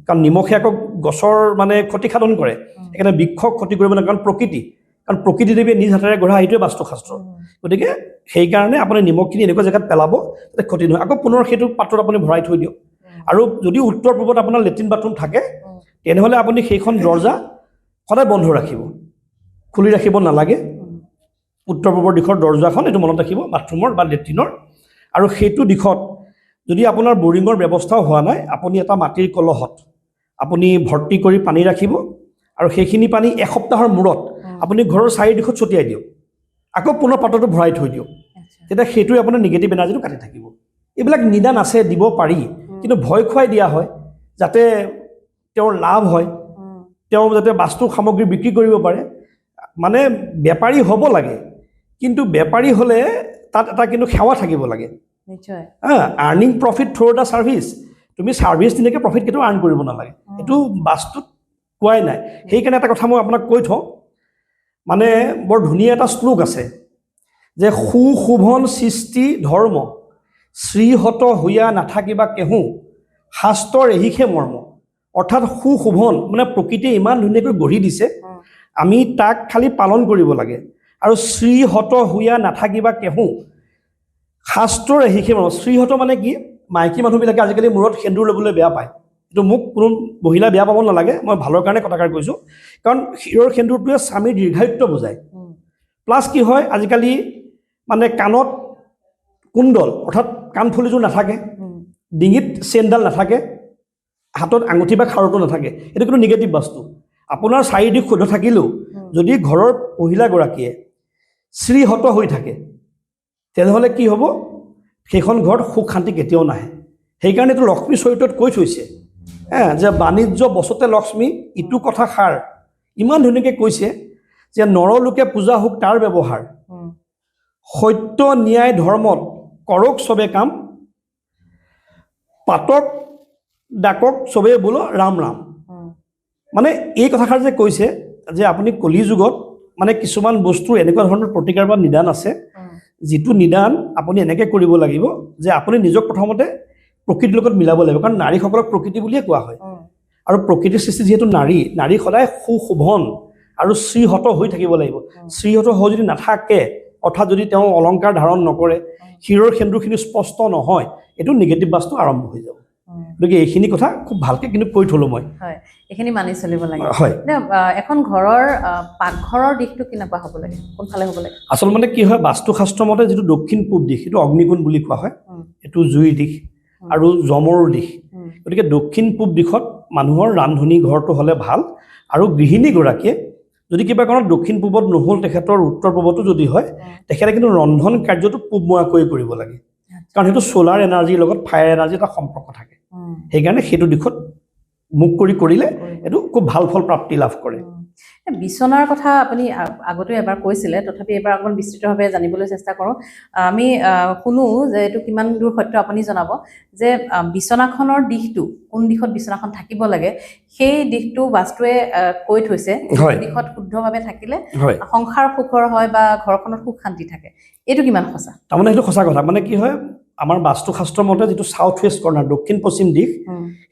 Speaker 1: কাৰণ নিমখে আকৌ গছৰ মানে ক্ষতি সাধন কৰে, সেইকাৰণে বৃক্ষক ক্ষতি কৰিব নালাগে, কাৰণ প্ৰকৃতি কাৰণ প্ৰকৃতি দেৱীয়ে নিজ হাতেৰে গঢ়া সেইটোৱে বাস্তুশাস্ত্ৰ। গতিকে সেইকাৰণে আপুনি নিমখখিনি এনেকুৱা জেগাত পেলাব যাতে ক্ষতি নহয়। আকৌ পুনৰ সেইটো পাত্ৰত আপুনি ভৰাই থৈ দিয়ক। আৰু যদি উত্তৰ পূবত আপোনাৰ লেট্ৰিন বাথৰুম থাকে, তেনেহ'লে আপুনি সেইখন দৰ্জা সদায় বন্ধ ৰাখিব, খুলি ৰাখিব নালাগে। উত্তৰ পূবৰ দিশৰ দৰ্জাখন, এইটো মনত ৰাখিব, বাথৰুমৰ বা লেট্ৰিনৰ। আৰু সেইটো দিশত যদি আপোনাৰ বৰিঙৰ ব্যৱস্থাও হোৱা নাই, আপুনি এটা মাটিৰ কলহত আপুনি ভৰ্তি কৰি পানী ৰাখিব আৰু সেইখিনি পানী এসপ্তাহৰ মূৰত আপুনি ঘৰৰ চাৰিদিশত ছটিয়াই দিয়ক। আকৌ পুনৰ পাত্ৰটো ভৰাই থৈ দিয়ক। তেতিয়া সেইটোৱে আপোনাৰ নিগেটিভ এনাৰ্জিটো কাটি থাকিব। এইবিলাক নিদান আছে, দিব পাৰি, কিন্তু ভয় খুৱাই দিয়া হয় যাতে তেওঁৰ লাভ হয়, তেওঁ যাতে বাস্তু সামগ্ৰী বিক্ৰী কৰিব পাৰে। মানে বেপাৰী হ'ব লাগে, কিন্তু বেপাৰী হ'লে তাত এটা কিন্তু সেৱা থাকিব লাগে। Earning profit through the service। তুমি ছাৰ্ভিচ তেনেকৈ প্ৰফিট কেতিয়াও আৰ্ণ কৰিব নালাগে। এইটো বাস্তুত কোৱাই নাই। সেইকাৰণে এটা কথা মই আপোনাক কৈ থওঁ, মানে বৰ ধুনীয়া এটা শ্লোক আছে যে সুশোভন সৃষ্টি ধৰ্ম শ্ৰীহত হুইয়া নাথাকিবা কেহো, শাস্ত্ৰৰ এহিসে মৰ্ম। অৰ্থাৎ সুশোভন মানে প্ৰকৃতিয়ে ইমান ধুনীয়াকৈ গঢ়ি দিছে, আমি তাক খালি পালন কৰিব লাগে। আৰু শ্ৰীহত হুইয়া নাথাকিবা কেহো, শাস্ত্ৰৰ এহিসে মৰ্ম। শ্ৰীহত মানে কি? মাইকী মানুহবিলাকে আজিকালি মূৰত সেন্দুৰ ল'বলৈ বেয়া পায়। এইটো মোক কোনো মহিলা বেয়া পাব নালাগে, মই ভালৰ কাৰণে কথাষাৰ কৈছোঁ। কাৰণ শিৰৰ সেন্দুৰটোৱে স্বামীৰ দীৰ্ঘায়ুত্ব বুজায়। প্লাছ কি হয়, আজিকালি মানে কাণত কুণ্ডল অৰ্থাৎ কাণফুলিযোৰ নাথাকে, ডিঙিত চেইনডাল নাথাকে, হাতত আঙুঠি বা খাৰুটো নাথাকে। এইটো কিন্তু নিগেটিভ বাস্তু। আপোনাৰ চাৰিদিশ শুদ্ধ থাকিলেও যদি ঘৰৰ মহিলাগৰাকীয়ে শ্ৰীহত হৈ থাকে, তেনেহ'লে কি হ'ব? সেইখন ঘৰত সুখ শান্তি কেতিয়াও নাহে। সেইকাৰণে এইটো লক্ষ্মী চৰিত্ৰত কৈ থৈছে হে যে বাণিজ্য বছতে লক্ষ্মী ইটো কথা সাৰ। ইমান ধুনীয়াকৈ কৈছে যে নৰলোকে পূজা হোক তাৰ ব্যৱহাৰ, সত্য ন্যায় ধৰ্মত কৰক চবে কাম, পাতক ডাকক চবেই বোলো ৰাম ৰাম। মানে এই কথাষাৰ যে কৈছে যে আপুনি কলি যুগত মানে কিছুমান বস্তুৰ এনেকুৱা ধৰণৰ প্ৰতিকাৰ বা নিদান আছে, যিটো নিদান আপুনি এনেকৈ কৰিব লাগিব যে আপুনি নিজক প্ৰথমতে প্ৰকৃতিৰ লগত মিলাব লাগিব। কাৰণ নাৰীসকলক প্ৰকৃতি বুলিয়ে কোৱা হয়। আৰু প্ৰকৃতিৰ সৃষ্টি যিহেতু নাৰী, নাৰী সদায় সুশোভন আৰু শ্ৰীহত হৈ থাকিব লাগিব। শ্ৰীহত হৈ যদি নাথাকে, অৰ্থাৎ যদি তেওঁ অলংকাৰ ধাৰণ নকৰে, শিৰৰ সেন্দুৰখিনি স্পষ্ট নহয়, এইটো নিগেটিভ বাস্তু আৰম্ভ হৈ যাব। গতিকে এইখিনি কথা খুব ভালকৈ কিন্তু কৈ থলোঁ মই।
Speaker 2: হয়, এইখিনি মানি চলিব লাগে।
Speaker 1: হয়।
Speaker 2: এতিয়া, এখন ঘৰৰ পাকঘৰৰ দিশটো কেনেকুৱা হ'ব লাগে, কোনফালে হ'ব লাগে?
Speaker 1: আচল মানে কি হয়, বাস্তুশাস্ত্ৰ মতে যিটো দক্ষিণ পূব দিশ, সেইটো অগ্নিকোণ বুলি কোৱা হয়। এইটো জুইৰ দিশ আৰু যমৰো দিশ। গতিকে দক্ষিণ পূব দিশত মানুহৰ ৰান্ধনি ঘৰটো হ'লে ভাল। আৰু গৃহিণীগৰাকীয়ে যদি কিবা কাৰণত দক্ষিণ পূবত নহ'ল, তেখেতৰ উত্তৰ পূবতো যদি হয়, তেখেতে কিন্তু ৰন্ধন কাৰ্যটো পূবমুৱাকৈ কৰিব লাগে। কাৰণ সেইটো চ'লাৰ এনাৰ্জিৰ লগত ফায়াৰ এনাৰ্জিৰ এটা সম্পৰ্ক থাকে। সেইকাৰণে সেইটো দিশত মুখ কৰি কৰিলে এইটো খুব ভাল ফল প্ৰাপ্তি লাভ কৰে।
Speaker 2: এই বিচনাৰ কথা আপুনি আগতেও এবাৰ কৈছিলে, তথাপি এবাৰ অকণমান বিস্তৃতভাৱে জানিবলৈ চেষ্টা কৰোঁ। আমি শুনো যে এইটো কিমান দূৰ সত্য আপুনি জনাব যে বিচনাখনৰ দিশটো, কোন দিশত বিচনাখন থাকিব লাগে, সেই দিশটো বাস্তুৱে কৈ থৈছে। দিশত শুদ্ধভাৱে থাকিলে সংসাৰ সুখৰ হয় বা ঘৰখনত সুখ শান্তি থাকে। এইটো কিমান সঁচা?
Speaker 1: তাৰমানে সেইটো সঁচা কথা। মানে কি হয়, আমাৰ বাস্তুশাস্ত্ৰ মতে যিটো চাউথ ৱেষ্ট কৰ্ণাৰ, দক্ষিণ পশ্চিম দিশ,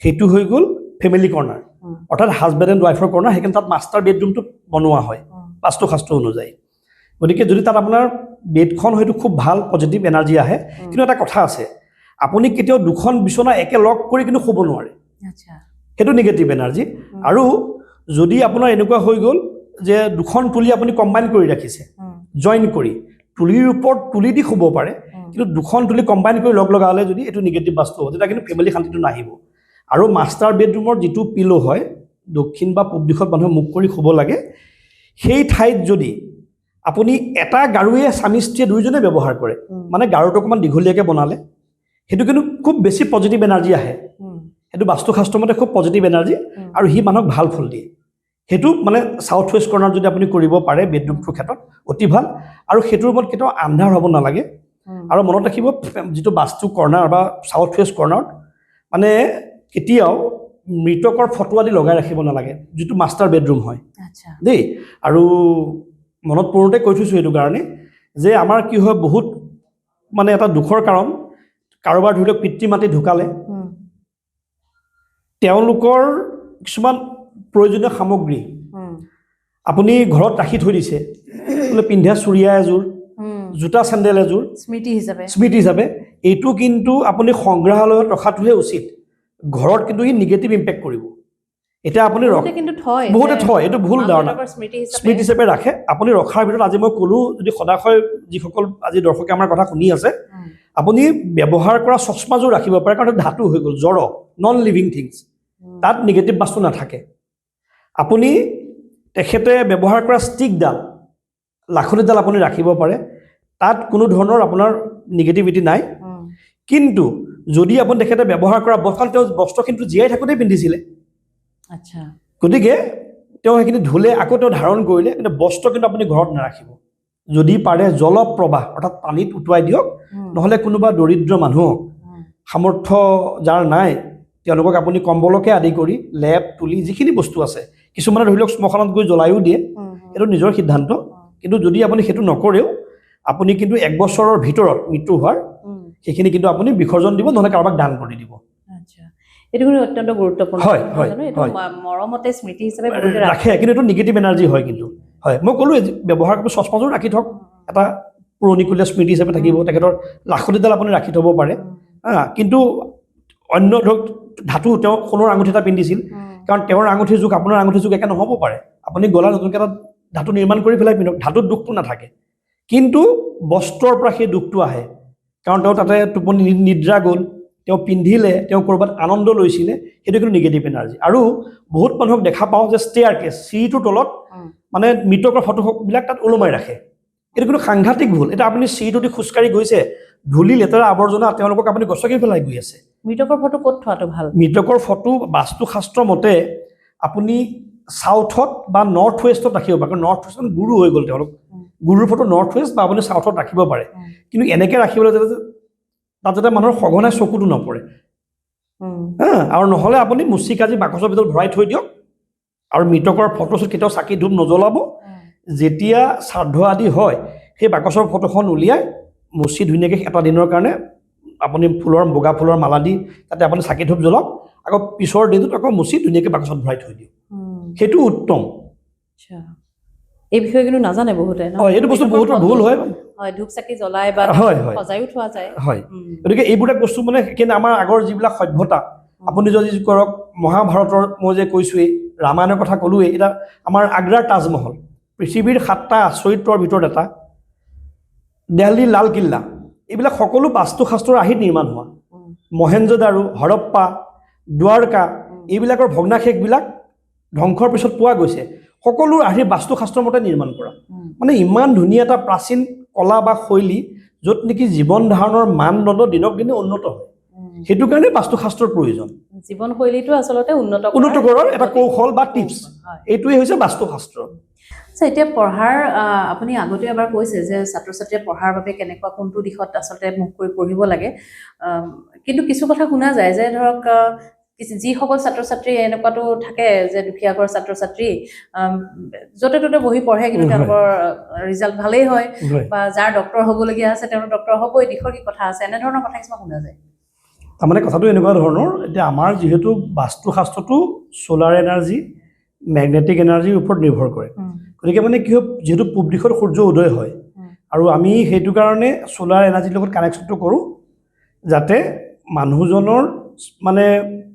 Speaker 1: সেইটো হৈ গ'ল ফেমিলি কৰ্ণাৰ, অৰ্থাৎ হাজবেণ্ড এণ্ড ৱাইফৰ কৰ্ণাৰ। সেইকাৰণে তাত মাষ্টাৰ বেডৰুমটো বনোৱা হয় বাস্তুশাস্ত্ৰ অনুযায়ী। গতিকে যদি তাত আপোনাৰ বেডখন হয়তো খুব ভাল পজিটিভ এনাৰ্জি আহে। কিন্তু এটা কথা আছে, আপুনি কেতিয়াও দুখন বিচনা একেলগ কৰি কিন্তু শুব নোৱাৰে। সেইটো নিগেটিভ এনাৰ্জি। আৰু যদি আপোনাৰ এনেকুৱা হৈ গ'ল যে দুখন তুলি আপুনি কম্বাইন কৰি ৰাখিছে, জইন কৰি তুলিৰ ওপৰত তুলি দি শুব পাৰে, কিন্তু দুখন তুলি কম্বাইন কৰি লগ লগালে যদি, এইটো নিগেটিভ বাস্তু হ'ব, তেতিয়া কিন্তু ফেমিলি শান্তিটো নাহিব। আৰু মাষ্টাৰ বেডৰুমৰ যিটো পিল' হয়, দক্ষিণ বা পূব দিশত মানুহে মুখ কৰি শুব লাগে। সেই ঠাইত যদি আপুনি এটা গাৰুৱে স্বামী স্ত্ৰীয়ে দুয়োজনে ব্যৱহাৰ কৰে, মানে গাৰুটো অকণমান দীঘলীয়াকৈ বনালে, সেইটো কিন্তু খুব বেছি পজিটিভ এনাৰ্জি আহে। সেইটো বাস্তুশাস্ত্ৰ মতে খুব পজিটিভ এনাৰ্জি আৰু সি মানুহক ভাল ফল দিয়ে। সেইটো মানে চাউথ ৱেষ্ট কৰ্ণাৰ যদি আপুনি কৰিব পাৰে বেডৰুমটোৰ ক্ষেত্ৰত অতি ভাল। আৰু সেইটো ৰুমত কেতিয়াও আন্ধাৰ হ'ব নালাগে। আৰু মনত ৰাখিব, যিটো বাস্তু কৰ্ণাৰ বা চাউথ ৱেষ্ট কৰ্ণাৰত মানে কেতিয়াও মৃতকৰ ফটো আদি লগাই ৰাখিব নালাগে, যিটো মাষ্টাৰ বেডৰুম হয়। দেই, আৰু মনত পৰোঁতে কৈ থৈছোঁ এইটো কাৰণে যে আমাৰ কি হয়, বহুত মানে এটা দুখৰ কাৰণ, কাৰোবাৰ ধৰি লওক পিতৃ মাতৃ ঢুকালে, তেওঁলোকৰ কিছুমান প্ৰয়োজনীয় সামগ্ৰী আপুনি ঘৰত ৰাখি থৈ দিছে বোলে পিন্ধা চুৰিয়া এযোৰ, জোতা চেণ্ডেল এযোৰ,
Speaker 2: স্মৃতি হিচাপে,
Speaker 1: স্মৃতি হিচাপে, এইটো কিন্তু আপুনি সংগ্ৰহালয়ত ৰখাটোহে উচিত। ঘৰত কিন্তু ই নিগেটিভ ইম্পেক্ট কৰিব। এতিয়া আপুনি
Speaker 2: বহুতে কিন্তু থয়,
Speaker 1: বহুতে
Speaker 2: যে
Speaker 1: থয়, এইটো ভুল
Speaker 2: মাক
Speaker 1: ধাৰণা।
Speaker 2: দেউতাকৰ স্মৃতি হিচাপে।
Speaker 1: স্মৃতি হিচাপে ৰাখে। আপুনি ৰখাৰ ভিতৰত আজি মই ক'লো, যদি সদাশয় যিসকল আজি দৰ্শকে আমাৰ কথা শুনি আছে, আপুনি ব্যৱহাৰ কৰা চশমাযোৰ ৰাখিব পাৰে, কাৰণ সেইটো ধাতু হৈ গ'ল, জড়, নন লিভিং থিংছ, তাত নিগেটিভ বস্তু নাথাকে। আপুনি তেখেতে ব্যৱহাৰ কৰা ষ্টিকডাল, লাখুটিডাল আপুনি ৰাখিব পাৰে, তাত কোনো ধৰণৰ আপোনাৰ নিগেটিভিটি নাই। কিন্তু যদি আপুনি তেখেতে ব্যৱহাৰ কৰা বস্ত্ৰ, তেওঁ বস্ত্ৰখিনিটো জীয়াই থাকোঁতেই পিন্ধিছিলে, গতিকে তেওঁ সেইখিনি ধুলে, আকৌ তেওঁ ধাৰণ কৰিলে, কিন্তু বস্ত্ৰ কিন্তু আপুনি ঘৰত নাৰাখিব। যদি পাৰে জলপ্ৰবাহ অৰ্থাৎ পানীত উটুৱাই দিয়ক, নহ'লে কোনোবা দৰিদ্ৰ মানুহক, সামৰ্থ্য যাৰ নাই, তেওঁলোকক আপুনি কম্বলকে আদি কৰি লেপ তুলি যিখিনি বস্তু আছে, কিছুমানে ধৰি লওক শ্মশানত গৈ জ্বলায়ো দিয়ে, সেইটো নিজৰ সিদ্ধান্ত। কিন্তু যদি আপুনি সেইটো নকৰেও, আপুনি কিন্তু 1 বছৰৰ ভিতৰত মৃত্যু হোৱাৰ সেইখিনি কিন্তু আপুনি বিসৰ্জন দিব, নহ'লে কাৰোবাক দান কৰি দিব।
Speaker 2: আচ্ছা, এইটো কিন্তু অত্যন্ত গুৰুত্বপূৰ্ণ।
Speaker 1: হয়,
Speaker 2: নহয়
Speaker 1: হয়,
Speaker 2: জানো? এইটো
Speaker 1: হয়।
Speaker 2: মৰমতে স্মৃতি হিচাপে বহুতে ৰাখে।
Speaker 1: ৰাখে, কিন্তু এইটো নিগেটিভ এনাৰ্জি হয় কিন্তু। হয়, মই ক'লো ব্যৱহাৰ কৰিব চশমাযোৰ ৰাখি থওক, এটা পুৰণিকলীয়া স্মৃতি হিচাপে থাকিব। তেখেতৰ লাখুটিডাল আপুনি ৰাখি থ'ব পাৰে, হা। কিন্তু অন্য ধৰক ধাতু, তেওঁ সোণৰ আঙুঠি এটা পিন্ধিছিল, কাৰণ তেওঁৰ আঙুঠিৰ যুগ আপোনাৰ আঙুঠিৰ যুগ একে নহ'ব পাৰে। আপুনি গলা নতুনকৈ এটা ধাতু নিৰ্মাণ কৰি পেলাই পিন্ধক, ধাতুত দুখটো নাথাকে। কিন্তু বস্ত্ৰৰ পৰা সেই দুখটো আহে, কাৰণ তেওঁ তাতে টোপনি নিদ্ৰা গ'ল, তেওঁ পিন্ধিলে, তেওঁ ক'ৰবাত আনন্দ লৈছিলে, সেইটো কিন্তু নিগেটিভ এনাৰ্জি। আৰু বহুত মানুহক দেখা পাওঁ যে ষ্টেয়াৰ কেছ, চিৰিটোৰ তলত মানে মৃতকৰ ফটোবিলাক তাত ওলোমাই ৰাখে। এইটো কিন্তু সাংঘাতিক ভুল। এতিয়া আপুনি চিৰিটো দি খোজকাঢ়ি গৈছে, ধূলি লেতেৰা আৱৰ্জনা তেওঁলোকক আপুনি গছকি পেলাই গৈ আছে।
Speaker 2: মৃতকৰ ফটো ক'ত থোৱাটো ভাল?
Speaker 1: মৃতকৰ ফটো বাস্তুশাস্ত্ৰ মতে আপুনি চাউথত বা নৰ্থ ৱেষ্টত ৰাখিব পাৰে, কাৰণ নৰ্থ ৱেষ্টত গুৰু হৈ গ'ল তেওঁলোক। গুৰুৰ ফটো নৰ্থ ৱেষ্ট বা আপুনি চাউথত ৰাখিব পাৰে, কিন্তু এনেকৈ ৰাখিবলৈ যাতে তাত যাতে মানুহৰ সঘনাই চকুটো নপৰে। হা, আৰু নহ'লে আপুনি মুচি কাজি বাকচৰ ভিতৰত ভৰাই থৈ দিয়ক। আৰু মৃতকৰ ফটো চটো কেতিয়াও চাকি ধূপ নজ্বলাব। যেতিয়া শ্ৰাদ্ধ আদি হয়, সেই বাকচৰ ফটোখন উলিয়াই মুচি ধুনীয়াকৈ এটা দিনৰ কাৰণে আপুনি ফুলৰ, বগা ফুলৰ মালা দি তাতে আপুনি চাকি ধূপ জ্বলাওক, আকৌ পিছৰ দিনটোত আকৌ মুচি ধুনীয়াকৈ বাকচত ভৰাই থৈ দিয়ক, সেইটো উত্তম।
Speaker 2: আচ্ছা, এই বিষয়ে কিন্তু নাজানে বহুতে ন?
Speaker 1: হয়, এইটো বস্তু
Speaker 2: মৃতকৰ
Speaker 1: বহুতৰ
Speaker 2: ফটো।
Speaker 1: ভুল হয়।
Speaker 2: হয়, ধূপ চাকি জ্বলাই বা
Speaker 1: হয়, হয়।
Speaker 2: সজাইও থোৱা যায়।
Speaker 1: হয়, গতিকে এইবিলাক বস্তু মানে কিন্তু আমাৰ আগৰ যিবিলাক সভ্যতা, আপুনি যদি কৰক মহাভাৰতৰ মই যে কৈছোৱেই, ৰামায়ণৰ কথা ক'লোৱেই, এতিয়া আমাৰ আগ্ৰাৰ তাজমহল পৃথিৱীৰ 7টা আচৰিতৰ ভিতৰত এটা, দেলহিৰ লালকিল্লা, এইবিলাক সকলো বাস্তুশাস্ত্ৰৰ আৰ্হিত নিৰ্মাণ হোৱা। মহেঞ্জোদাৰো, হৰপ্পা, দ্বাৰকা, এইবিলাকৰ ভগ্নাশেষবিলাক ধ্বংসৰ পিছত পোৱা গৈছে, সকলো আৰ্হি বাস্তুশাস্ত্ৰৰ মতে নিৰ্মাণ কৰা। মানে ইমান ধুনীয়া এটা প্ৰাচীন কলা বা শৈলী, য'ত নেকি জীৱন ধাৰণৰ মানদণ্ড দিনক দিনে উন্নত হয়, সেইটো কাৰণে বাস্তুশাস্ত্ৰৰ প্ৰয়োজন।
Speaker 2: জীৱনশৈলীটো আচলতে উন্নত
Speaker 1: উন্নত কৰাৰ এটা কৌশল বা টিপছ
Speaker 2: হয়।
Speaker 1: এইটোৱেই হৈছে বাস্তুশাস্ত্ৰ।
Speaker 2: আচ্ছা, এতিয়া পঢ়াৰ আপুনি আগতে এবাৰ কৈছে যে ছাত্ৰ ছাত্ৰীয়ে পঢ়াৰ বাবে কেনেকুৱা কোনটো দিশত আচলতে মুখ কৰি পঢ়িব লাগে। কিন্তু কিছু কথা শুনা যায় যে ধৰক যিসকল ছাত্ৰ ছাত্ৰী এনেকুৱাতো থাকে যে দুখীয়া ঘৰৰ ছাত্ৰ ছাত্ৰী, য'তে ত'তে বহি পঢ়ে, কিন্তু তেওঁলোকৰ ৰিজাল্ট ভালেই হয়, বা যাৰ ডক্টৰ হ'বলগীয়া আছে তেওঁলোক ডক্টৰ হ'বই, দিশৰ কি কথা আছে, এনেধৰণৰ কথা কিছুমান শুনা যায়।
Speaker 1: তাৰমানে কথাটো এনেকুৱা ধৰণৰ, এতিয়া আমাৰ যিহেতু বাস্তুশাস্ত্ৰটো চ'লাৰ এনাৰ্জি, মেগনেটিক এনাৰ্জিৰ ওপৰত নিৰ্ভৰ কৰে, গতিকে মানে কি হয়, যিহেতু পূব দিশত সূৰ্য উদয় হয়, আৰু আমি সেইটো কাৰণে চ'লাৰ এনাৰ্জিৰ লগত কানেকশ্যনটো কৰোঁ, যাতে মানুহজনৰ মানে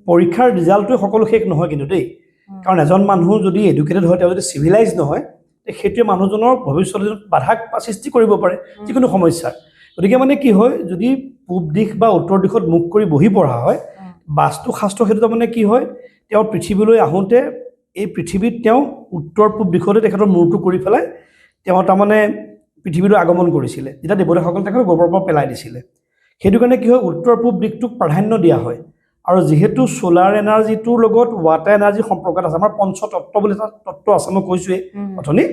Speaker 1: পৰীক্ষাৰ ৰিজাল্টটোৱে সকলো শেষ নহয় কিন্তু দেই। কাৰণ এজন মানুহ যদি এডুকেটেড হয়, তেওঁ যদি চিভিলাইজ নহয়, তে সেইটোৱে মানুহজনৰ ভৱিষ্যতে বাধা সৃষ্টি কৰিব পাৰে যিকোনো সমস্যাৰ। গতিকে মানে কি হয়, যদি পূব দিশ বা উত্তৰ দিশত মুখ কৰি বহি পঢ়া হয়, বাস্তুশাস্ত্ৰ সেইটো তাৰমানে কি হয়, তেওঁ পৃথিৱীলৈ আহোঁতে এই পৃথিৱীত তেওঁ উত্তৰ পূব দিশতে তেখেতৰ মূৰটো কৰি পেলাই তেওঁ তাৰমানে পৃথিৱীলৈ আগমন কৰিছিলে, যেতিয়া দেৱতাসকলে তেখেতক গোবৰৰ পৰা পেলাই দিছিলে। সেইটো কাৰণে কি হয়, উত্তৰ পূব দিশটোক প্ৰাধান্য দিয়া হয়। আৰু যিহেতু চ'লাৰ এনাৰ্জিটোৰ লগত ৱাটাৰ এনাৰ্জিৰ সম্পৰ্কত আছে, আমাৰ পঞ্চতত্ত্ব বুলি এটা তত্ত্ব আছে, মই কৈছোঁৱেই অথনি,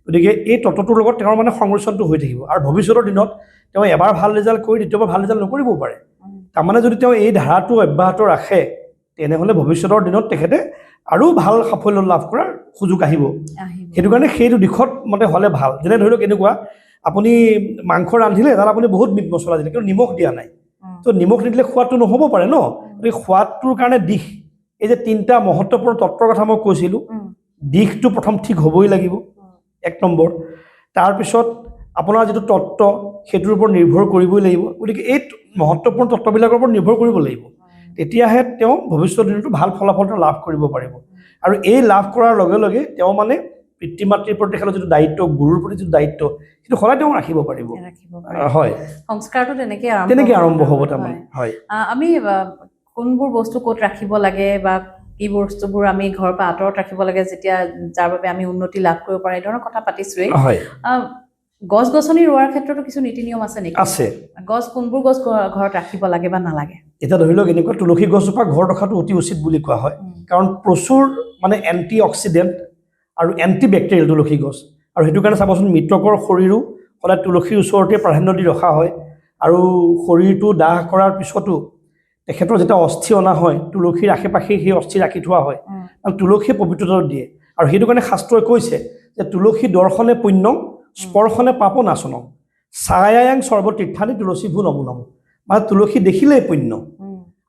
Speaker 1: গতিকে এই তত্ত্বটোৰ লগত তেওঁৰ মানে সংমিশ্ৰণটো হৈ থাকিব। আৰু ভৱিষ্যতৰ দিনত তেওঁ এবাৰ ভাল ৰিজাল্ট কৰি দ্বিতীয়বাৰ ভাল ৰিজাল্ট নকৰিবও পাৰে। তাৰমানে যদি তেওঁ এই ধাৰাটো অব্যাহত ৰাখে, তেনেহ'লে ভৱিষ্যতৰ দিনত তেখেতে আৰু ভাল সাফল্য লাভ কৰাৰ সুযোগ আহিব। সেইটো কাৰণে সেইটো দিশত মতে হ'লে ভাল। যেনে ধৰি লওক এনেকুৱা, আপুনি মাংস ৰান্ধিলে তাত আপুনি বহুত মিট মছলা দিলে, কিন্তু নিমখ দিয়া নাই, তো নিমখ নিদিলে সোৱাদটো নহ'ব পাৰে ন। গতিকে সোৱাদটোৰ কাৰণে দিশ, এই যে তিনিটা মহত্বপূৰ্ণ তত্ত্বৰ কথা মই কৈছিলোঁ, দিশটো প্ৰথম ঠিক হ'বই লাগিব, এক নম্বৰ। তাৰপিছত আপোনাৰ যিটো তত্ত্ব সেইটোৰ ওপৰত নিৰ্ভৰ কৰিবই লাগিব। গতিকে এই মহত্বপূৰ্ণ তত্ত্ববিলাকৰ ওপৰত নিৰ্ভৰ কৰিব লাগিব, তেতিয়াহে তেওঁ ভৱিষ্যত দিনতো ভাল ফলাফলটো লাভ কৰিব পাৰিব। আৰু এই লাভ কৰাৰ লগে লগে তেওঁ মানে পিতৃ মাতৃৰ প্ৰতি তেখেতৰ যিটো দায়িত্ব, গুৰুৰ প্ৰতি যিটো দায়িত্ব, সেইটো সদায় তেওঁ ৰাখিব পাৰিব।
Speaker 2: ৰাখিব পাৰে।
Speaker 1: হয়,
Speaker 2: সংস্কাৰটো তেনেকে আৰম্ভ
Speaker 1: তেনেকে
Speaker 2: হ'ব।
Speaker 1: আৰম্ভ হ'ব তাৰমানে। হয়।
Speaker 2: আমি কোনবোৰ বস্তু ক'ত ৰাখিব লাগে বা কি বস্তুবোৰ আমি ঘৰৰ পৰা আঁতৰত ৰাখিব লাগে যেতিয়া যাৰ বাবে আমি উন্নতি লাভ কৰিব পাৰোঁ, এই ধৰণৰ কথা পাতিছোৱেই।
Speaker 1: হয়।
Speaker 2: গছ গছনি ৰোৱাৰ ক্ষেত্ৰতো কিছু নীতি নিয়ম আছে নেকি?
Speaker 1: আছে।
Speaker 2: গছ কোনবোৰ গছ ঘৰত ৰাখিব লাগে বা নালাগে?
Speaker 1: এতিয়া ধৰি লওক এনেকুৱা তুলসী গছজোপা ঘৰত ৰখাটো অতি উচিত বুলি কোৱা হয়, কাৰণ প্ৰচুৰ মানে এণ্টি অক্সিডেণ্ট আৰু এণ্টি বেক্টেৰিয়েল তুলসী গছ। আৰু সেইটো কাৰণে চাবচোন মৃতকৰ শৰীৰো সদায় তুলসীৰ ওচৰতে প্ৰাধান্য দি ৰখা হয়। আৰু শৰীৰটো দাহ কৰাৰ পিছতো তেখেতৰ যেতিয়া অস্থি অনা হয়, তুলসীৰ আশে পাশে সেই অস্থি ৰাখি থোৱা হয়, আৰু তুলসীয়ে পবিত্ৰতা দিয়ে। আৰু সেইটো কাৰণে শাস্ত্ৰই কৈছে যে তুলসী দৰ্শনে পুণ্যং স্পৰ্শনে পাপ নাশনং ছায়ায়াং সৰ্বতীৰ্থানি তুলসী ভূ নমো নমো। মানে তুলসী দেখিলেই পুণ্য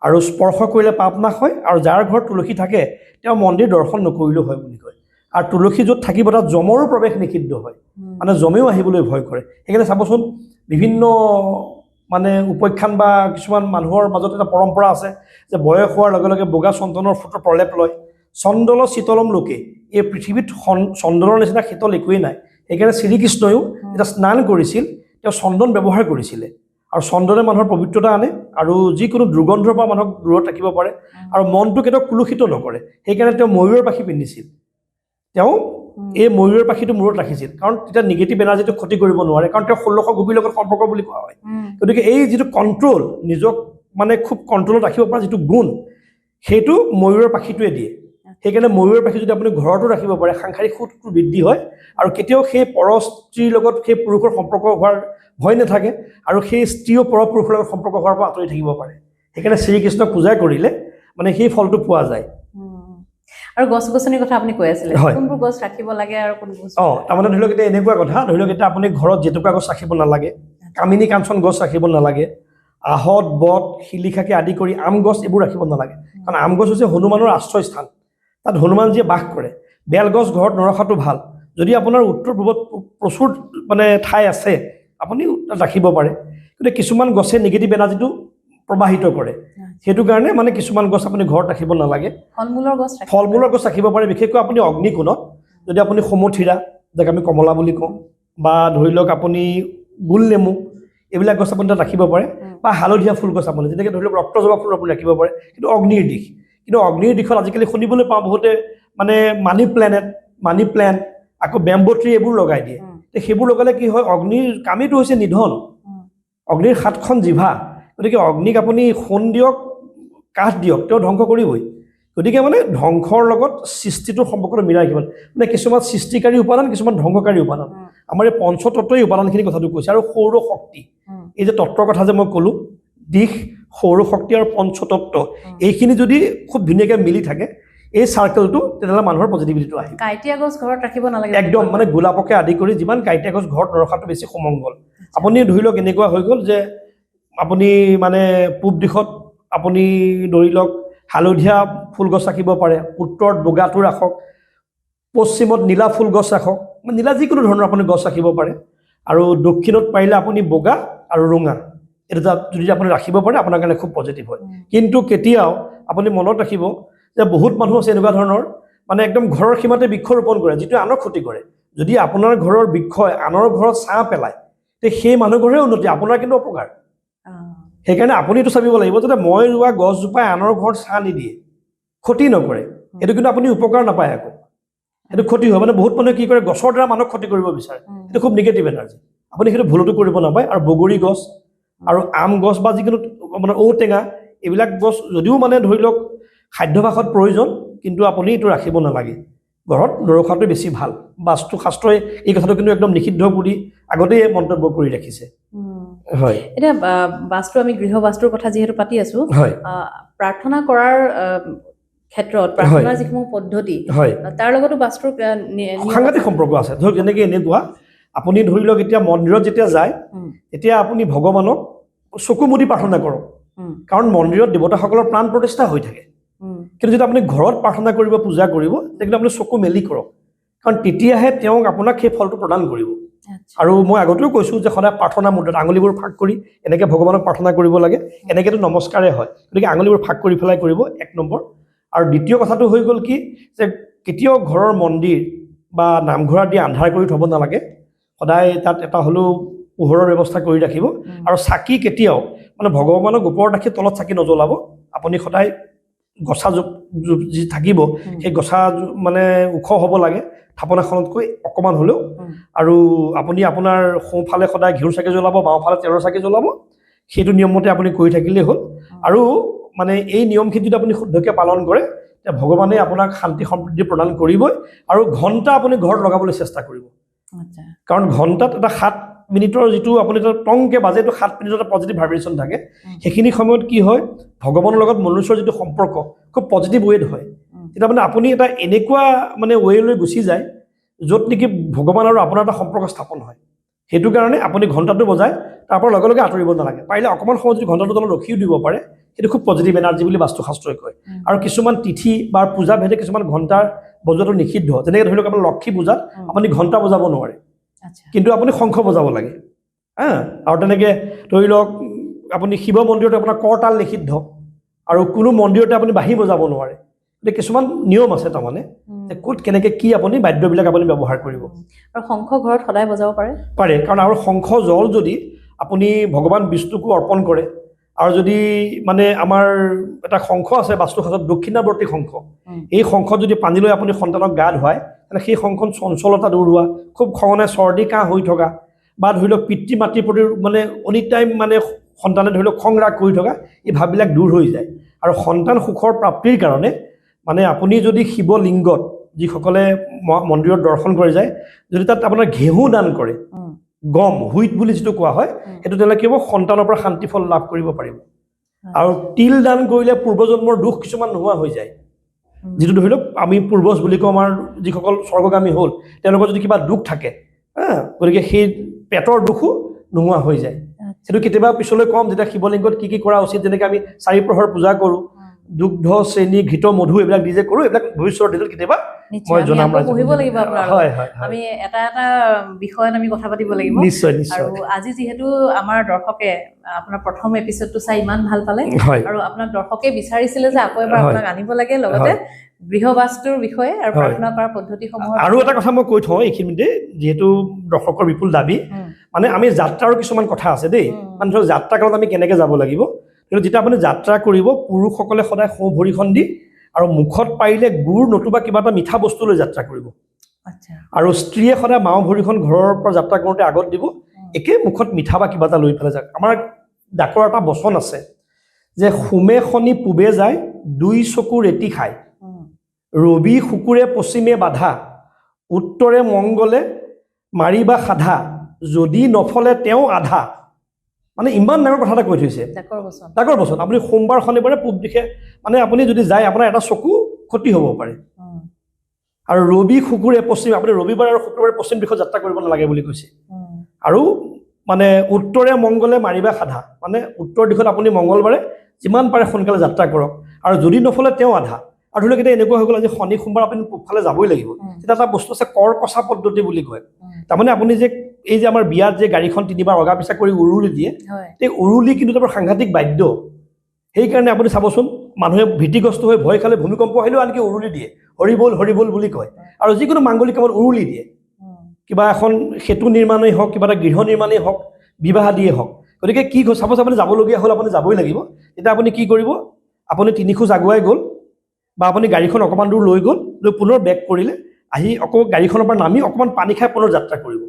Speaker 1: আৰু স্পৰ্শ কৰিলে পাপ নাশ হয়। আৰু যাৰ ঘৰত তুলসী থাকে তেওঁ মন্দিৰ দৰ্শন নকৰিলেও হয় বুলি কয়। আৰু তুলসী য'ত থাকিব তাত যমৰো প্ৰৱেশ নিষিদ্ধ হয়, মানে যমেও আহিবলৈ ভয় কৰে। সেইকাৰণে চাবচোন বিভিন্ন মানে উপাখ্যান বা কিছুমান মানুহৰ মাজত এটা পৰম্পৰা আছে যে বয়স হোৱাৰ লগে লগে বগা চন্দনৰ ফুটৰ প্ৰলেপ লয়। চন্দল শীতলম লোকে, এই পৃথিৱীত চন্দনৰ নিচিনা শীতল একোৱেই নাই। সেইকাৰণে শ্ৰীকৃষ্ণয়ো যেতিয়া স্নান কৰিছিল তেওঁ চন্দন ব্যৱহাৰ কৰিছিলে। আৰু চন্দনে মানুহৰ পবিত্ৰতা আনে আৰু যিকোনো দুৰ্গন্ধৰ পৰা মানুহক দূৰত ৰাখিব পাৰে আৰু মনটো কেতিয়াও কুলুষিত নকৰে। সেইকাৰণে তেওঁ ময়ূৰৰ পাখি পিন্ধিছিল, তেওঁ এই ময়ূৰৰ পাখিটো মূৰত ৰাখিছিল, কাৰণ তেতিয়া নিগেটিভ এনাৰ্জিটো ক্ষতি কৰিব নোৱাৰে, কাৰণ তেওঁ 16 গোপীৰ লগত সম্পৰ্ক বুলি কোৱা হয়। গতিকে এই যিটো কণ্ট্ৰল, নিজক মানে খুব কণ্ট্ৰলত ৰাখিব পৰা যিটো গুণ, সেইটো ময়ূৰৰ পাখিটোৱে দিয়ে। সেইকাৰণে ময়ূৰৰ পাখি যদি আপুনি ঘৰতো ৰাখিব পাৰে, সাংসাৰিক সুখটো বৃদ্ধি হয় আৰু কেতিয়াও সেই পৰ স্ত্ৰীৰ লগত সেই পুৰুষৰ সম্পৰ্ক হোৱাৰ ভয় নাথাকে আৰু সেই স্ত্ৰীও পৰপুৰুষৰ লগত সম্পৰ্ক হোৱাৰ পৰা আঁতৰি থাকিব পাৰে। সেইকাৰণে শ্ৰীকৃষ্ণক পূজা কৰিলে মানে সেই ফলটো পোৱা যায়।
Speaker 2: আৰু গছ গছনিৰ কথা আপুনি কৈ আছিলে,
Speaker 1: হয়।
Speaker 2: কোনবোৰ গছ ৰাখিব লাগে আৰু কোনবোৰ গছ?
Speaker 1: তাৰমানে ধৰি লওক এতিয়া এনেকুৱা কথা, ধৰি লওক এতিয়া আপুনি ঘৰত জেতুকা গছ ৰাখিব নালাগে, কামিনী কাঞ্চন গছ ৰাখিব নালাগে, আহত বট শিলিখাকে আদি কৰি আম গছ এইবোৰ ৰাখিব নালাগে, কাৰণ আম গছ হৈছে হনুমানৰ আশ্ৰয়স্থান, তাত হনুমানজীয়ে বাস কৰে। বেলগছ ঘৰত নৰখাটো ভাল। যদি আপোনাৰ উত্তৰ পূৰ্বত প্ৰচুৰ মানে ঠাই আছে, আপুনি তাত ৰাখিব পাৰে। কিন্তু কিছুমান গছে নিগেটিভ এনাৰ্জিটো প্ৰবাহিত কৰে, সেইটো কাৰণে মানে কিছুমান গছ আপুনি ঘৰত ৰাখিব নালাগে।
Speaker 2: ফল মূলৰ গছ ৰাখিব
Speaker 1: ফল মূলৰ গছ ৰাখিব পাৰে, বিশেষকৈ আপুনি অগ্নিকোণত যদি আপুনি সমথিৰা, যাক আমি কমলা বুলি কওঁ, বা ধৰি লওক আপুনি গোল নেমু, এইবিলাক গছ আপুনি তাত ৰাখিব পাৰে, বা হালধীয়া ফুল গছ আপুনি যেনেকৈ ধৰি লওক ৰক্তজবা ফুল আপুনি ৰাখিব পাৰে। কিন্তু অগ্নিৰ দিশ, কিন্তু অগ্নিৰ দিশত আজিকালি শুনিবলৈ পাওঁ বহুতে মানে মানি প্লেণ্ট, আকৌ বেম্বো ট্ৰি এইবোৰ লগাই দিয়ে। সেইবোৰ লগালে কি হয়, অগ্নিৰ কামেইটো হৈছে নিধন, অগ্নিৰ 7খন জিভা, গতিকে অগ্নিক আপুনি সোণ দিয়ক কাঠ দিয়ক তেওঁ ধ্বংস কৰিবই। গতিকে মানে ধ্বংসৰ লগত সৃষ্টিটোৰ সম্পৰ্কটো মিলাই ৰাখিব, মানে কিছুমান সৃষ্টিকাৰী উপাদান, কিছুমান ধ্বংসকাৰী উপাদান। আমাৰ এই পঞ্চতত্ত্বই উপাদানখিনিৰ কথাটো কৈছে। আৰু সৌৰ শক্তি, এই যে তত্ত্বৰ কথা যে মই ক'লোঁ, দিশ, সৌৰ শক্তি আৰু পঞ্চতত্ত্ব, এইখিনি যদি খুব ধুনীয়াকৈ মিলি থাকে এই চাৰ্কেলটো, তেতিয়াহ'লে মানুহৰ পজিটিভিটিটো আহিব।
Speaker 2: কাঁইটীয়া গছ ঘৰত ৰাখিব নালাগে
Speaker 1: একদম, মানে গোলাপকে আদি কৰি যিমান কাঁইটীয়া গছ ঘৰত নৰখাটো বেছি সুমংগল। আপুনি ধৰি লওক এনেকুৱা হৈ গ'ল যে আপুনি মানে পূব দিশত আপুনি ধৰি লওক হালধীয়া ফুল গছ ৰাখিব পাৰে, উত্তৰত বগাটো ৰাখক, পশ্চিমত নীলা ফুল গছ ৰাখক, মানে নীলা যিকোনো ধৰণৰ আপুনি গছ ৰাখিব পাৰে, আৰু দক্ষিণত পাৰিলে আপুনি বগা আৰু ৰঙা, এই দুটা যদি আপুনি ৰাখিব পাৰে আপোনাৰ কাৰণে খুব পজিটিভ হয়। কিন্তু কেতিয়াও আপুনি মনত ৰাখিব যে বহুত মানুহ আছে এনেকুৱা ধৰণৰ মানে একদম ঘৰৰ সীমাতে বৃক্ষ ৰোপণ কৰে যিটোৱে আনক ক্ষতি কৰে। যদি আপোনাৰ ঘৰৰ বৃক্ষই আনৰ ঘৰত ছাঁ পেলায়, তে সেই মানুহ ঘৰৰে উন্নতি, আপোনাৰ কিন্তু অপকাৰ। সেইকাৰণে আপুনি এইটো চাবিব লাগিব যাতে মই ৰোৱা গছজোপাই আনৰ ঘৰত ছাঁ নিদিয়ে, ক্ষতি নকৰে, সেইটো কিন্তু আপুনি উপকাৰ নাপায়, আকৌ সেইটো ক্ষতি হয়। মানে বহুত মানুহে কি কৰে, গছৰ দ্বাৰা মানুহক ক্ষতি কৰিব বিচাৰে, সেইটো খুব নিগেটিভ এনাৰ্জি, আপুনি সেইটো ভুলতো কৰিব নাপায়। আৰু বগৰী গছ আৰু আম গছ বা যিকোনো মানে ঔটেঙা, এইবিলাক গছ যদিও মানে ধৰি লওক খাদ্যাভ্যাসত প্ৰয়োজন, কিন্তু আপুনি এইটো ৰাখিব নালাগে, ঘৰত নৰখাটোৱে বেছি ভাল। বাস্তুশাস্ত্ৰই এই কথাটো কিন্তু একদম নিষিদ্ধ বুলি আগতেই মন্তব্য কৰি ৰাখিছে। হয়।
Speaker 2: এতিয়া বাস্তু, আমি গৃহ বাস্তুৰ কথা যিহেতু পাতি আছো,
Speaker 1: হয়,
Speaker 2: প্ৰাৰ্থনা কৰাৰ ক্ষেত্ৰত প্ৰাৰ্থনাৰ যিসমূহ পদ্ধতি,
Speaker 1: হয়,
Speaker 2: তাৰ লগতো বাস্তুৰ
Speaker 1: সাংঘাতিক সম্পৰ্ক আছে। ধৰক যেনেকে এনেকুৱা আপুনি ধৰি লওক এতিয়া মন্দিৰত যেতিয়া যায়, তেতিয়া আপুনি ভগৱানক চকু মুদি প্ৰাৰ্থনা কৰক, কাৰণ মন্দিৰত দেৱতাসকলৰ প্ৰাণ প্ৰতিষ্ঠা হৈ থাকে। কিন্তু যেতিয়া আপুনি ঘৰত প্ৰাৰ্থনা কৰিব, পূজা কৰিব, তেতিয়া আপুনি চকু মেলি কৰক, কাৰণ তেতিয়াহে তেওঁক আপোনাক সেই ফলটো প্ৰদান কৰিব। আৰু মই আগতেও কৈছোঁ যে সদায় প্ৰাৰ্থনা মুদ্ৰাত আঙুলিবোৰ ফাঁক কৰি এনেকৈ ভগৱানক প্ৰাৰ্থনা কৰিব লাগে। এনেকৈতো নমস্কাৰে হয়, গতিকে আঙুলিবোৰ ফাঁক কৰি পেলাই কৰিব, এক নম্বৰ। আৰু দ্বিতীয় কথাটো হৈ গ'ল কি যে কেতিয়াও ঘৰৰ মন্দিৰ বা নামঘৰ আদি আন্ধাৰ কৰি থ'ব নালাগে। সদায় তাত এটা হ'লেও পোহৰৰ ব্যৱস্থা কৰি ৰাখিব। আৰু চাকি কেতিয়াও মানে ভগৱানক ওপৰত ৰাখি তলত চাকি নজ্বলাব। আপুনি সদায় গছা যি থাকিব, সেই গছা মানে ওখ হ'ব লাগে থাপনাখনতকৈ অকণমান হ'লেও। আৰু আপুনি আপোনাৰ সোঁফালে সদায় ঘিউৰ চাকি জ্বলাব, বাওঁফালে তেলৰ চাকি জ্বলাব। সেইটো নিয়মমতে আপুনি কৰি থাকিলেই হ'ল। আৰু মানে এই নিয়মখিনি যদি আপুনি শুদ্ধকৈ পালন কৰে, তেতিয়া ভগৱানে আপোনাক শান্তি সমৃদ্ধি প্ৰদান কৰিবই। আৰু ঘণ্টা আপুনি ঘৰত লগাবলৈ চেষ্টা কৰিব, কাৰণ ঘণ্টাত এটা 7 মিনিটৰ যিটো আপুনি এটা টংকে বাজে, এইটো 7 মিনিটৰ এটা পজিটিভ ভাইব্ৰেশ্যন থাকে। সেইখিনি সময়ত কি হয়, ভগৱানৰ লগত মনুষ্যৰ যিটো সম্পৰ্ক খুব পজিটিভ ৱেত হয়। তেতিয়া মানে আপুনি এটা এনেকুৱা মানে ৱেলৈ গুচি যায় য'ত নেকি ভগৱান আৰু আপোনাৰ এটা সম্পৰ্ক স্থাপন হয়। সেইটো কাৰণে আপুনি ঘণ্টাটো বজাই তাৰ পৰা লগে লগে আঁতৰিব নালাগে। পাৰিলে অকণমান সময় যদি ঘণ্টাটো তলত ৰখিও দিব পাৰে, সেইটো খুব পজিটিভ এনাৰ্জি বুলি বাস্তুশাস্ত্ৰই কয়। আৰু কিছুমান তিথি বা পূজা ভেদে কিছুমান ঘণ্টাৰ বজোৱাটো নিষিদ্ধ। যেনেকৈ ধৰি লওক আপোনাৰ লক্ষী পূজাত আপুনি ঘণ্টা বজাব নোৱাৰে, কিন্তু আপুনি শংখ বজাব লাগে। হা, আৰু তেনেকৈ ধৰি লওক আপুনি শিৱ মন্দিৰতে আপোনাৰ কৰতাল নিষিদ্ধ, আৰু কোনো মন্দিৰতে আপুনি বাঁহী বজাব নোৱাৰে। গতিকে কিছুমান নিয়ম আছে তাৰমানে যে ক'ত কেনেকৈ কি আপুনি বাদ্যবিলাক আপুনি ব্যৱহাৰ কৰিব।
Speaker 2: আৰু শংখ ঘৰত সদায় বজাব পাৰে?
Speaker 1: পাৰে, কাৰণ আৰু শংখ জল যদি আপুনি ভগৱান বিষ্ণুকো অৰ্পণ কৰে, আৰু যদি মানে আমাৰ এটা শংখ আছে বাস্তুশাস্ত্ৰত দক্ষিণাৱৰ্তী শংখ, এই শংখত যদি পানী লৈ আপুনি সন্তানক গা ধুৱায়, তেনে সেই শংখত চঞ্চলতা দূৰ হোৱা, খুব খঙনে চৰ্দি কাহ হৈ থকা, বা ধৰি লওক পিতৃ মাতৃৰ প্ৰতি মানে এনি টাইম মানে সন্তানে ধৰি লওক খং ৰাগ কৰি থকা, এই ভাৱবিলাক দূৰ হৈ যায়। আৰু সন্তান সুখৰ প্ৰাপ্তিৰ কাৰণে মানে আপুনি যদি শিৱলিংগত যিসকলে মন্দিৰত দৰ্শন কৰি যায়, যদি তাত আপোনাৰ ঘেঁহু দান কৰে, গম হুইট বুলি যিটো কোৱা হয়, সেইটো তেনেহ'লে কি হ'ব, সন্তানৰ পৰা শান্তি ফল লাভ কৰিব পাৰিব। আৰু তিল দান কৰিলে পূৰ্বজন্মৰ দুখ কিছুমান নোহোৱা হৈ যায়। যিটো ধৰি লওক আমি পূৰ্বজ বুলি কওঁ, আমাৰ যিসকল স্বৰ্গগামী হ'ল, তেওঁলোকৰ যদি কিবা দুখ থাকে, হা, গতিকে সেই পেটৰ দুখো নোহোৱা হৈ যায়। সেইটো কেতিয়াবা পিছলৈ ক'ম, যেতিয়া শিৱলিংগত কি কি কৰা উচিত, যেনেকৈ আমি চাৰি প্ৰহৰ পূজা কৰোঁ, দুগ্ধ চেনি ঘৃত মধু এইবিলাক দি যে কৰোঁ, এইবিলাক ভৱিষ্যতৰ দিনত কেতিয়াবা মই জনাম।
Speaker 2: পঢ়িব লাগিব আপোনাৰ।
Speaker 1: হয় হয়,
Speaker 2: আমি এটা এটা বিষয়ত আমি কথা পাতিব লাগিব।
Speaker 1: নিশ্চয় নিশ্চয়।
Speaker 2: আৰু আজি যিহেতু আমাৰ দৰ্শকে আপোনাৰ প্ৰথম এপিছডটো চাই ইমান ভাল পালে, আৰু আপোনাক দৰ্শকে বিচাৰিছিলে যে আকৌ এবাৰ আপোনাক আনিব লাগে, লগতে গৃহবাস্তুৰ বিষয়ে আৰু প্ৰাৰ্থনা কৰা পদ্ধতিসমূহ।
Speaker 1: আৰু এটা কথা মই কৈ থওঁ এইখিনিতে, যিহেতু দৰ্শকৰ বিপুল দাবী, মানে আমি যাত্ৰাৰো কিছুমান কথা আছে দেই। মানে ধৰক যাত্ৰা কালত আমি কেনেকৈ যাব লাগিব। কিন্তু যেতিয়া আপুনি যাত্ৰা কৰিব, পুৰুষসকলে সদায় সোঁ ভৰিখন দি আৰু মুখত পাৰিলে গুড় নতুবা কিবা এটা মিঠা বস্তু লৈ যাত্ৰা কৰিব। আৰু স্ত্ৰীয়ে সদায় বাওঁ ভৰিখন ঘৰৰ পৰা যাত্ৰা কৰোঁতে আগত দিব, একে মুখত মিঠা বা কিবা এটা লৈ পেলাই যাওক। আমাৰ ডাকৰ এটা বচন আছে যে সোমে শনি পূবে যায়, দুই চকু ৰেতি খায়, ৰবি শুকুৰে পশ্চিমে বাধা, উত্তৰে মংগলে মাৰিবা সাধা, যদি নফলে তেওঁ আধা। মানে ইমান ডাঙৰ কথা এটা কৈ থৈছে। ডাকৰ বচন। আপুনি সোমবাৰ শনিবাৰে পূব দিশে মানে আপুনি যদি যায়, আপোনাৰ এটা চকু ক্ষতি হ'ব পাৰে। আৰু ৰবি শুকুৰে পশ্চিম, আপুনি ৰবিবাৰ আৰু শুক্ৰবাৰে পশ্চিম দিশত যাত্ৰা কৰিব নালাগে বুলি কৈছে। আৰু মানে উত্তৰে মংগলে মাৰিবা সাধা, মানে উত্তৰ দিশত আপুনি মংগলবাৰে যিমান পাৰে সোনকালে যাত্ৰা কৰক, আৰু যদি নফলে তেওঁ আধা। আৰু ধৰি লওক এতিয়া এনেকুৱা হৈ গ'ল আজি শনি সোমবাৰ আপুনি পূবফালে যাবই লাগিব, তেতিয়া এটা বস্তু আছে কৰ কচা পদ্ধতি বুলি কয়। তাৰমানে আপুনি যে এই যে আমাৰ বিয়াত যে গাড়ীখন তিনিবাৰ অগা পিছা কৰি উৰুলি দিয়ে, এই উৰুলি কিন্তু তাৰ সাংঘাতিক বাদ্য। সেইকাৰণে আপুনি চাবচোন, মানুহে ভীতিগ্ৰস্ত হৈ ভয় খালে ভূমিকম্প আহিলেও আনকি উৰুলি দিয়ে, হৰিবল হৰিবল বুলি কয়। আৰু যিকোনো মাংগলিক কামত উৰুলি দিয়ে, কিবা এখন সেতু নিৰ্মাণেই হওক, কিবা এটা গৃহ নিৰ্মাণেই হওক, বিবাহ আদিয়েই হওক। গতিকে কি চাপ'জ আপুনি যাবলগীয়া হ'ল, আপুনি যাবই লাগিব, তেতিয়া আপুনি কি কৰিব, আপুনি তিনি খোজ আগুৱাই গ'ল বা আপুনি গাড়ীখন অকণমান দূৰ লৈ গ'ল, লৈ পুনৰ বেক কৰিলে, আহি আকৌ গাড়ীখনৰ পৰা নামি অকণমান পানী খাই পুনৰ যাত্ৰা কৰিব।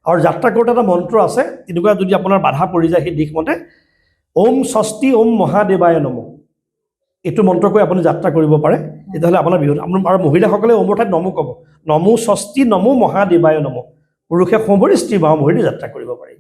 Speaker 1: আৰু যাত্ৰা কৰোঁতে এটা মন্ত্ৰ আছে, তেনেকুৱা যদি আপোনাৰ বাধা পৰি যায় সেই দিশমতে, ওম ষষ্ঠী ওম মহাদেৱায় নম, এইটো মন্ত্ৰ কৈ আপুনি যাত্ৰা কৰিব পাৰে। তেতিয়াহ'লে আপোনাৰ বিহু আৰু মহিলাসকলে ওমৰ ঠাইত নমো ক'ব, নমো ষষ্ঠী নমো মহাদেৱায় নম। পুৰুষে সোঁ ভৰি, স্ত্ৰী বাওঁ ভৰি দি যাত্ৰা কৰিব পাৰি।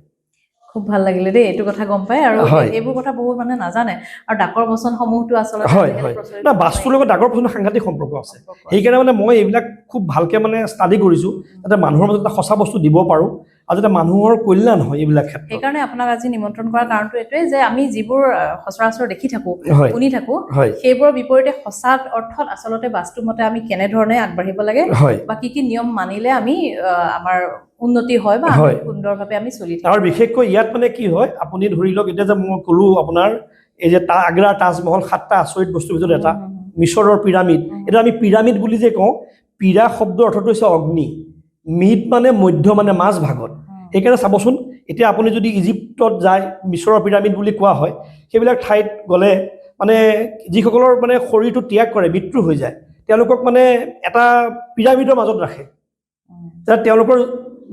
Speaker 2: খুব ভাল লাগিলে দেই এইটো কথা গম পাই। আৰু এইবোৰ কথা বহুত মানুহে নাজানে। আৰু ডাকৰ বচনসমূহতো আচলতে
Speaker 1: হয় হয় না, বাস্তুৰ লগত ডাকৰ বচনৰ সাংঘাতিক সম্পৰ্ক আছে। সেইকাৰণে মানে মই এইবিলাক খুব ভালকে মানে ষ্টাডি কৰিছোঁ, যাতে মানুহৰ মাজত এটা সঁচা বস্তু দিব পাৰোঁ। আৰু যাতে মানুহৰ কল্যাণ হয় এইবিলাক ক্ষেত্ৰত।
Speaker 2: সেইকাৰণে আপোনাক আজি নিমন্ত্ৰণ কৰাৰ কাৰণটো এইটোৱে যে আমি যিবোৰ সচৰাচৰ দেখি থাকো, শুনি থাকো, সেইবোৰৰ বিপৰীতে সঁচা অৰ্থত আচলতে বাস্তু মতে আমি কেনেধৰণে আগবাঢ়িব লাগে বা কি কি নিয়ম মানিলে আমি আমাৰ উন্নতি হয় বা আমি সুন্দৰভাৱে আমি চলি থাকো।
Speaker 1: আৰু বিশেষকৈ ইয়াত মানে কি হয়, আপুনি ধৰি লওক এতিয়া যে মই ক'লো আপোনাৰ এই যে আগ্ৰাৰ তাজমহল 7টা আচৰিত বস্তুৰ ভিতৰত এটা, মিছৰৰ পিৰামিড, এতিয়া আমি পিৰামিড বুলি যে কওঁ, পীৰা শব্দৰ অৰ্থটো হৈছে অগ্নি, মিড মানে মধ্য, মানে মাজ ভাগত। সেইকাৰণে চাবচোন, এতিয়া আপুনি যদি ইজিপ্তত যায়, মিছৰৰ পিৰামিড বুলি কোৱা হয়, সেইবিলাক ঠাইত গ'লে মানে যিসকলৰ মানে শৰীৰটো ত্যাগ কৰে, মৃত্যু হৈ যায়, তেওঁলোকক মানে এটা পিৰামিডৰ মাজত ৰাখে, যাতে তেওঁলোকৰ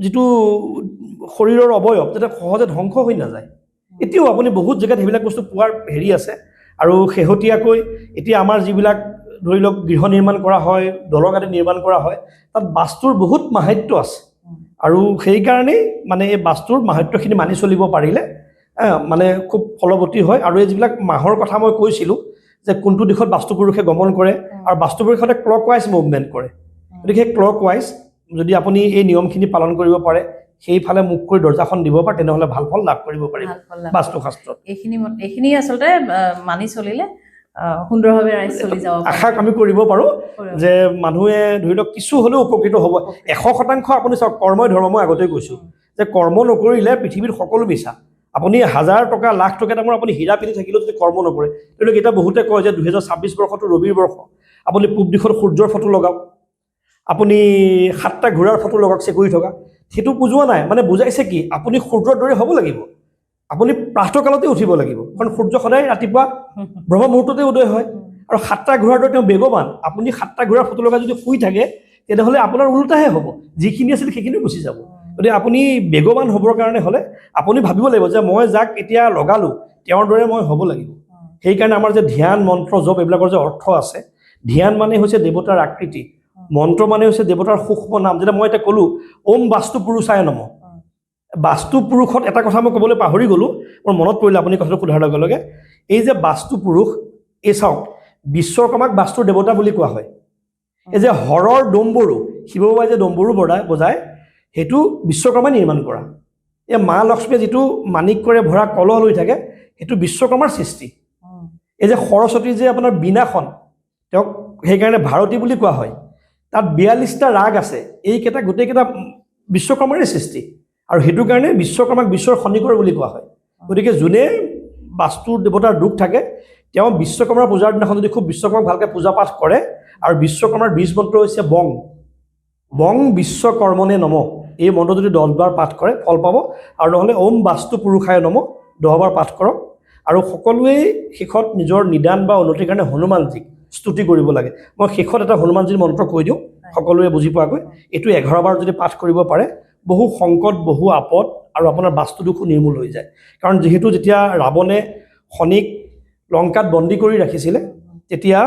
Speaker 1: যিটো শৰীৰৰ অৱয়ব যাতে সহজে ধ্বংস হৈ নাযায়। এতিয়াও আপুনি বহুত জেগাত সেইবিলাক বস্তু পোৱাৰ হেৰি আছে। আৰু শেহতীয়াকৈ এতিয়া আমাৰ যিবিলাক ধৰি লওক গৃহ নিৰ্মাণ কৰা হয়, দলং আদি নিৰ্মাণ কৰা হয়, তাত বাস্তুৰ বহুত মাহাত্ম্য আছে। আৰু সেইকাৰণেই মানে এই বাস্তুৰ মাহাত্ম্যখিনি মানি চলিব পাৰিলে মানে খুব ফলৱতী হয়। আৰু এই যিবিলাক মাহৰ কথা মই কৈছিলোঁ যে কোনটো দিশত বাস্তু পুৰুষে গমন কৰে, আৰু বাস্তু পুৰুষে সদায় ক্লক ৱাইজ মুভমেণ্ট কৰে, গতিকে সেই ক্লক ৱাইজ যদি আপুনি এই নিয়মখিনি পালন কৰিব পাৰে, সেইফালে মুখ কৰি দৰ্জাখন দিব পাৰে, তেনেহ'লে ভাল ফল লাভ কৰিব পাৰিব
Speaker 2: ভাল ফল লাভ
Speaker 1: বাস্তুশাস্ত্ৰত।
Speaker 2: এইখিনি আচলতে মানি চলিলে সুন্দৰভাৱে ৰাইজ চলি যাব পাৰে।
Speaker 1: আশা আমি কৰিব পাৰোঁ যে মানুহে ধৰি লওক কিছু হ'লেও উপকৃত হ'ব। 100% আপুনি চাওক, কৰ্মই ধৰ্ম, মই আগতেই কৈছোঁ যে কৰ্ম নকৰিলে পৃথিৱীত সকলো মিছা। আপুনি 1000 টকা লাখ টকা দামৰ আপুনি হীৰা পিন্ধি থাকিলেও যদি কৰ্ম নকৰে, ধৰি লওক এতিয়া বহুতে কয় যে 2026 বৰ্ষটো ৰবিৰ বৰ্ষ, আপুনি পূব দিশত সূৰ্যৰ ফটো লগাওক, আপুনি 7টা ঘোঁৰাৰ ফটো লগাওক চেকুৰি থকা, সেইটো বুজোৱা নাই, মানে বুজাইছে কি আপুনি সূৰ্যৰ দৰে হ'ব লাগিব, আপুনি প্ৰাতঃকালতে উঠিব লাগিব, কাৰণ সূৰ্য সদায় ৰাতিপুৱা ব্ৰহ্ম মুহূৰ্ততে উদয় হয়। আৰু 7টা ঘোঁৰাৰ দৰে তেওঁ বেগৱান, আপুনি 7টা ঘোঁৰাৰ ফটো লগাই যদি শুই থাকে তেনেহ'লে আপোনাৰ ওলোটাহে হ'ব, যিখিনি আছিল সেইখিনিও গুচি যাব। গতিকে আপুনি বেগৱান হ'বৰ কাৰণে হ'লে আপুনি ভাবিব লাগিব যে মই যাক এতিয়া লগালোঁ তেওঁৰ দৰে মই হ'ব লাগিব। সেইকাৰণে আমাৰ যে ধ্যান, মন্ত্ৰ, জপ এইবিলাকৰ যে অৰ্থ আছে, ধ্যান মানে হৈছে দেৱতাৰ আকৃতি, মন্ত্ৰ মানে হৈছে দেৱতাৰ সূক্ষ্ম নাম। যেতিয়া মই এতিয়া ক'লোঁ ওম বাস্তু পুৰুষায় নম, বাস্তু পুৰুষত এটা কথা মই ক'বলৈ পাহৰি গ'লোঁ, মোৰ মনত পৰিলে আপুনি কথাটো সোধাৰ লগে লগে, এই যে বাস্তু পুৰুষ, এই চাওক বিশ্বকৰ্মাক বাস্তুৰ দেৱতা বুলি কোৱা হয়। এই যে হৰৰ ডম্বৰু, শিৱ বাবাই যে ডম্বৰু বজায়, সেইটো বিশ্বকৰ্মাই নিৰ্মাণ কৰা। এই মা লক্ষ্মীয়ে যিটো মাণিক্যৰে ভৰা কলহ লৈ থাকে, সেইটো বিশ্বকৰ্মাৰ সৃষ্টি। এই যে সৰস্বতীৰ যে আপোনাৰ বীণাখন, তেওঁক সেইকাৰণে ভাৰতী বুলি কোৱা হয়, তাত 42টা ৰাগ আছে, এইকেইটা গোটেইকেইটা বিশ্বকৰ্মাৰে সৃষ্টি। আৰু সেইটো কাৰণে বিশ্বকৰ্মাক বিশ্বৰ খনিকৰ বুলি কোৱা হয়। গতিকে যোনে বাস্তুৰ দেৱতাৰ দুখ থাকে, তেওঁ বিশ্বকৰ্মাৰ পূজাৰ দিনাখন যদি খুব বিশ্বকৰ্মাক ভালকৈ পূজা পাঠ কৰে, আৰু বিশ্বকৰ্মাৰ বীজ মন্ত্ৰ হৈছে বং, বং বিশ্বকৰ্মণে নম, এই মন্ত্ৰ যদি 10 বাৰ পাঠ কৰে ফল পাব। আৰু নহ'লে ওম বাস্তু পুৰুষায় নম 10 বাৰ পাঠ কৰক। আৰু সকলোৱেই শেষত নিজৰ নিদান বা উন্নতিৰ কাৰণে হনুমানজীক স্তুতি কৰিব লাগে। মই শেষত এটা হনুমানজীৰ মন্ত্ৰ কৈ দিওঁ সকলোৱে বুজি পোৱাকৈ। এইটো 11 বাৰ যদি পাঠ কৰিব পাৰে, বহু সংকট, বহু আপদ আৰু আপোনাৰ বাস্তু দুখো নিৰ্মূল হৈ যায়। কাৰণ যিহেতু যেতিয়া ৰাৱণে শনিক লংকাত বন্দী কৰি ৰাখিছিলে, তেতিয়া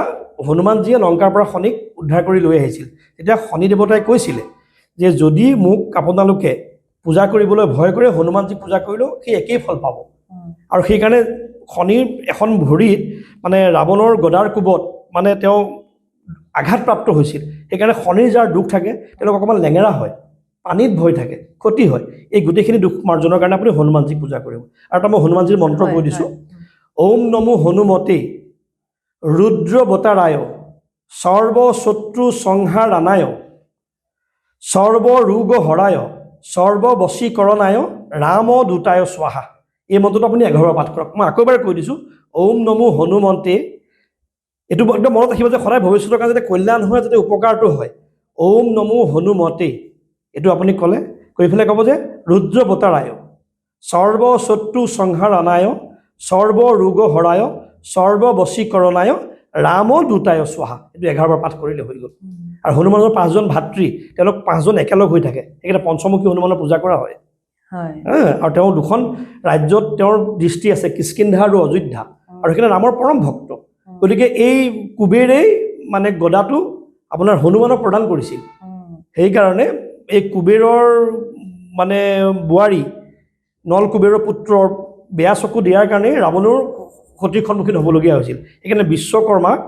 Speaker 1: হনুমানজীয়ে লংকাৰ পৰা শনিক উদ্ধাৰ কৰি লৈ আহিছিল। তেতিয়া শনি দেৱতাই কৈছিলে যে যদি মোক আপোনালোকে পূজা কৰিবলৈ ভয় কৰে, হনুমানজীক পূজা কৰিলেও সেই একেই ফল পাব। আৰু সেইকাৰণে শনিৰ এখন ভৰিত মানে ৰাৱণৰ গদাৰ কোবত মানে তেওঁ আঘাতপ্ৰাপ্ত হৈছিল। সেইকাৰণে শনিৰ যাৰ দুখ থাকে তেওঁলোক অকণমান লেঙেৰা হয়, পানীত ভয় থাকে, ক্ষতি হয়। এই গোটেইখিনি দুখ মাৰ্জনৰ কাৰণে আপুনি হনুমানজীক পূজা কৰিব। আৰু এটা মই হনুমানজীৰ মন্ত্ৰ কৈ দিছোঁ, ওম নমো হনুমতে ৰুদ্ৰ বতাৰায় সৰ্বশত্ৰু সংহাৰানায় সৰ্বৰোগ হৰায় সৰ্ববশীকৰণায় ৰাম দূতায় স্বাহা। এই মন্ত্ৰটো আপুনি 11 বাৰ পাঠ কৰক। মই আকৌ এবাৰ কৈ দিছোঁ, ওম নমো হনুমন্তে। এইটো একদম মনত ৰাখিব যে সদায় ভৱিষ্যতৰ কাৰণে যাতে কল্যাণ হয়, যাতে উপকাৰটো হয়। ওম নমো হনুমতে, এইটো আপুনি ক'লে, কৈ পেলাই ক'ব যে ৰুদ্ৰ বতাৰায় সৰ্বশত্ৰু সংহাৰানায় সৰ্বৰোগ হৰায় সৰ্ববশীকৰণায় ৰাম দূতায় স্বাহা। এইটো 11 বাৰ পাঠ কৰিলে হৈ গ'ল। আৰু হনুমানৰ 5জন ভাতৃ, তেওঁলোক 5জন একেলগ হৈ থাকে, সেইকাৰণে পঞ্চমুখী হনুমানৰ পূজা কৰা হয়। আৰু তেওঁ দুখন ৰাজ্যত তেওঁৰ দৃষ্টি আছে, কিষ্কিন্ধা আৰু অযোধ্যা, আৰু সেইকাৰণে ৰামৰ পৰম ভক্ত। গতিকে এই কুবেৰেই মানে গদাটো আপোনাৰ হনুমানক প্ৰদান কৰিছিল। সেইকাৰণে এই কুবেৰৰ মানে বোৱাৰী নল কুবেৰৰ পুত্ৰৰ বেয়া চকু দিয়াৰ কাৰণেই ৰাৱণৰ ক্ষতিৰ সন্মুখীন হ'বলগীয়া হৈছিল। সেইকাৰণে বিশ্বকৰ্মাক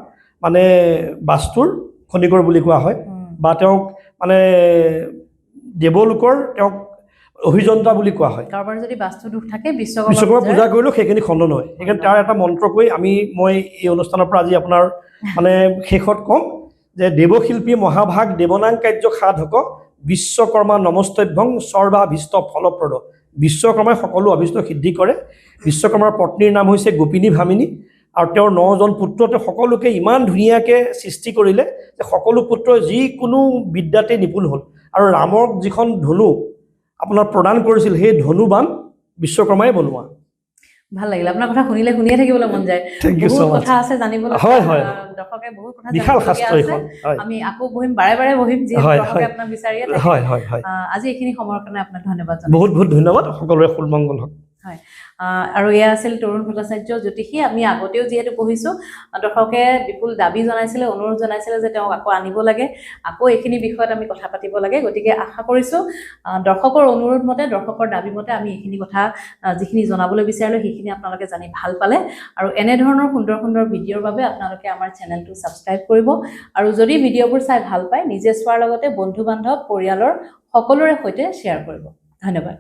Speaker 1: মানে বাস্তুৰ খনিকৰ বুলি কোৱা হয়, বা তেওঁক মানে দেৱলোকৰ তেওঁক অভিযন্তা বুলি কোৱা হয়।
Speaker 2: কাৰোবাৰ যদি বাস্তু দোষ থাকে, বিশ্বকৰ্মা
Speaker 1: বিশ্বকৰ্মা
Speaker 2: পূজাৰ
Speaker 1: পূজা কৰিলেও সেইখিনি খণ্ডন হয়। সেইকাৰণে তাৰ এটা মন্ত্ৰ কৈ মই এই অনুষ্ঠানৰ পৰা আজি আপোনাৰ মানে শেষত ক'ম যে দেৱশিল্পী মহাভাগ দেৱনাং কাৰ্য সাধক বিশ্বকৰ্মা নমস্তভ্যং সৰ্বাভীষ্ট ফলপ্ৰদ। বিশ্বকৰ্মাই সকলো অভীষ্ট সিদ্ধি কৰে। বিশ্বকৰ্মাৰ পত্নীৰ নাম হৈছে গোপিনী ভামিনী আৰু তেওঁৰ 9জন পুত্ৰ। তেওঁ সকলোকে ইমান ধুনীয়াকৈ সৃষ্টি কৰিলে যে সকলো পুত্ৰই যিকোনো বিদ্যাতে নিপুণ হ'ল। আৰু ৰামক যিখন ধনু আপোনাৰ প্ৰদান কৰিছিল, সেই ধনুবাণ বিশ্বকৰ্মাই বনোৱা।
Speaker 2: ভাল লাগিল, আপোনাৰ কথা শুনিলে শুনিয়ে থাকিবলৈ মন যায়।
Speaker 1: Thank you
Speaker 2: বহুত
Speaker 1: চ' মাছ।
Speaker 2: কথা আছে জানিবলৈ।
Speaker 1: হয়, হয়।
Speaker 2: দৰ্শকে বহুত কথা
Speaker 1: বিশাল
Speaker 2: জানিবলগীয়া
Speaker 1: শাস্ত্ৰ
Speaker 2: আছে।
Speaker 1: এইখন, হয়।
Speaker 2: আমি আকৌ বহিম, বাৰে বাৰে বহিম, যিহেতু দৰ্শকে আপোনাক বিচাৰিয়ে থাকে।
Speaker 1: হয় হয় হয়
Speaker 2: আজি এইখিনি সময়ৰ কাৰণে আপোনাক ধন্যবাদ জনাইছোঁ।
Speaker 1: বহুত বহুত ধন্যবাদ। সকলোৰে সুমংগল হওক।
Speaker 2: আৰু এয়া আছিল তৰুণ ভট্টাচাৰ্য জ্যোতিষী। আমি আগতেও যিহেতু পঢ়িছোঁ, দৰ্শকে বিপুল দাবী জনাইছিলে, অনুৰোধ জনাইছিলে যে তেওঁক আকৌ আনিব লাগে, আকৌ এইখিনি বিষয়ত আমি কথা পাতিব লাগে। গতিকে আশা কৰিছোঁ, দৰ্শকৰ অনুৰোধ মতে, দৰ্শকৰ দাবী মতে আমি এইখিনি কথা যিখিনি জনাবলৈ বিচাৰিলোঁ, সেইখিনি আপোনালোকে জানি ভাল পালে। আৰু এনেধৰণৰ সুন্দৰ সুন্দৰ ভিডিঅ'ৰ বাবে আপোনালোকে আমাৰ চেনেলটো ছাবস্ক্ৰাইব কৰিব আৰু যদি ভিডিঅ'বোৰ চাই ভাল পায়, নিজে চোৱাৰ লগতে বন্ধু বান্ধৱ, পৰিয়ালৰ সকলোৰে সৈতে শ্বেয়াৰ কৰিব। ধন্যবাদ।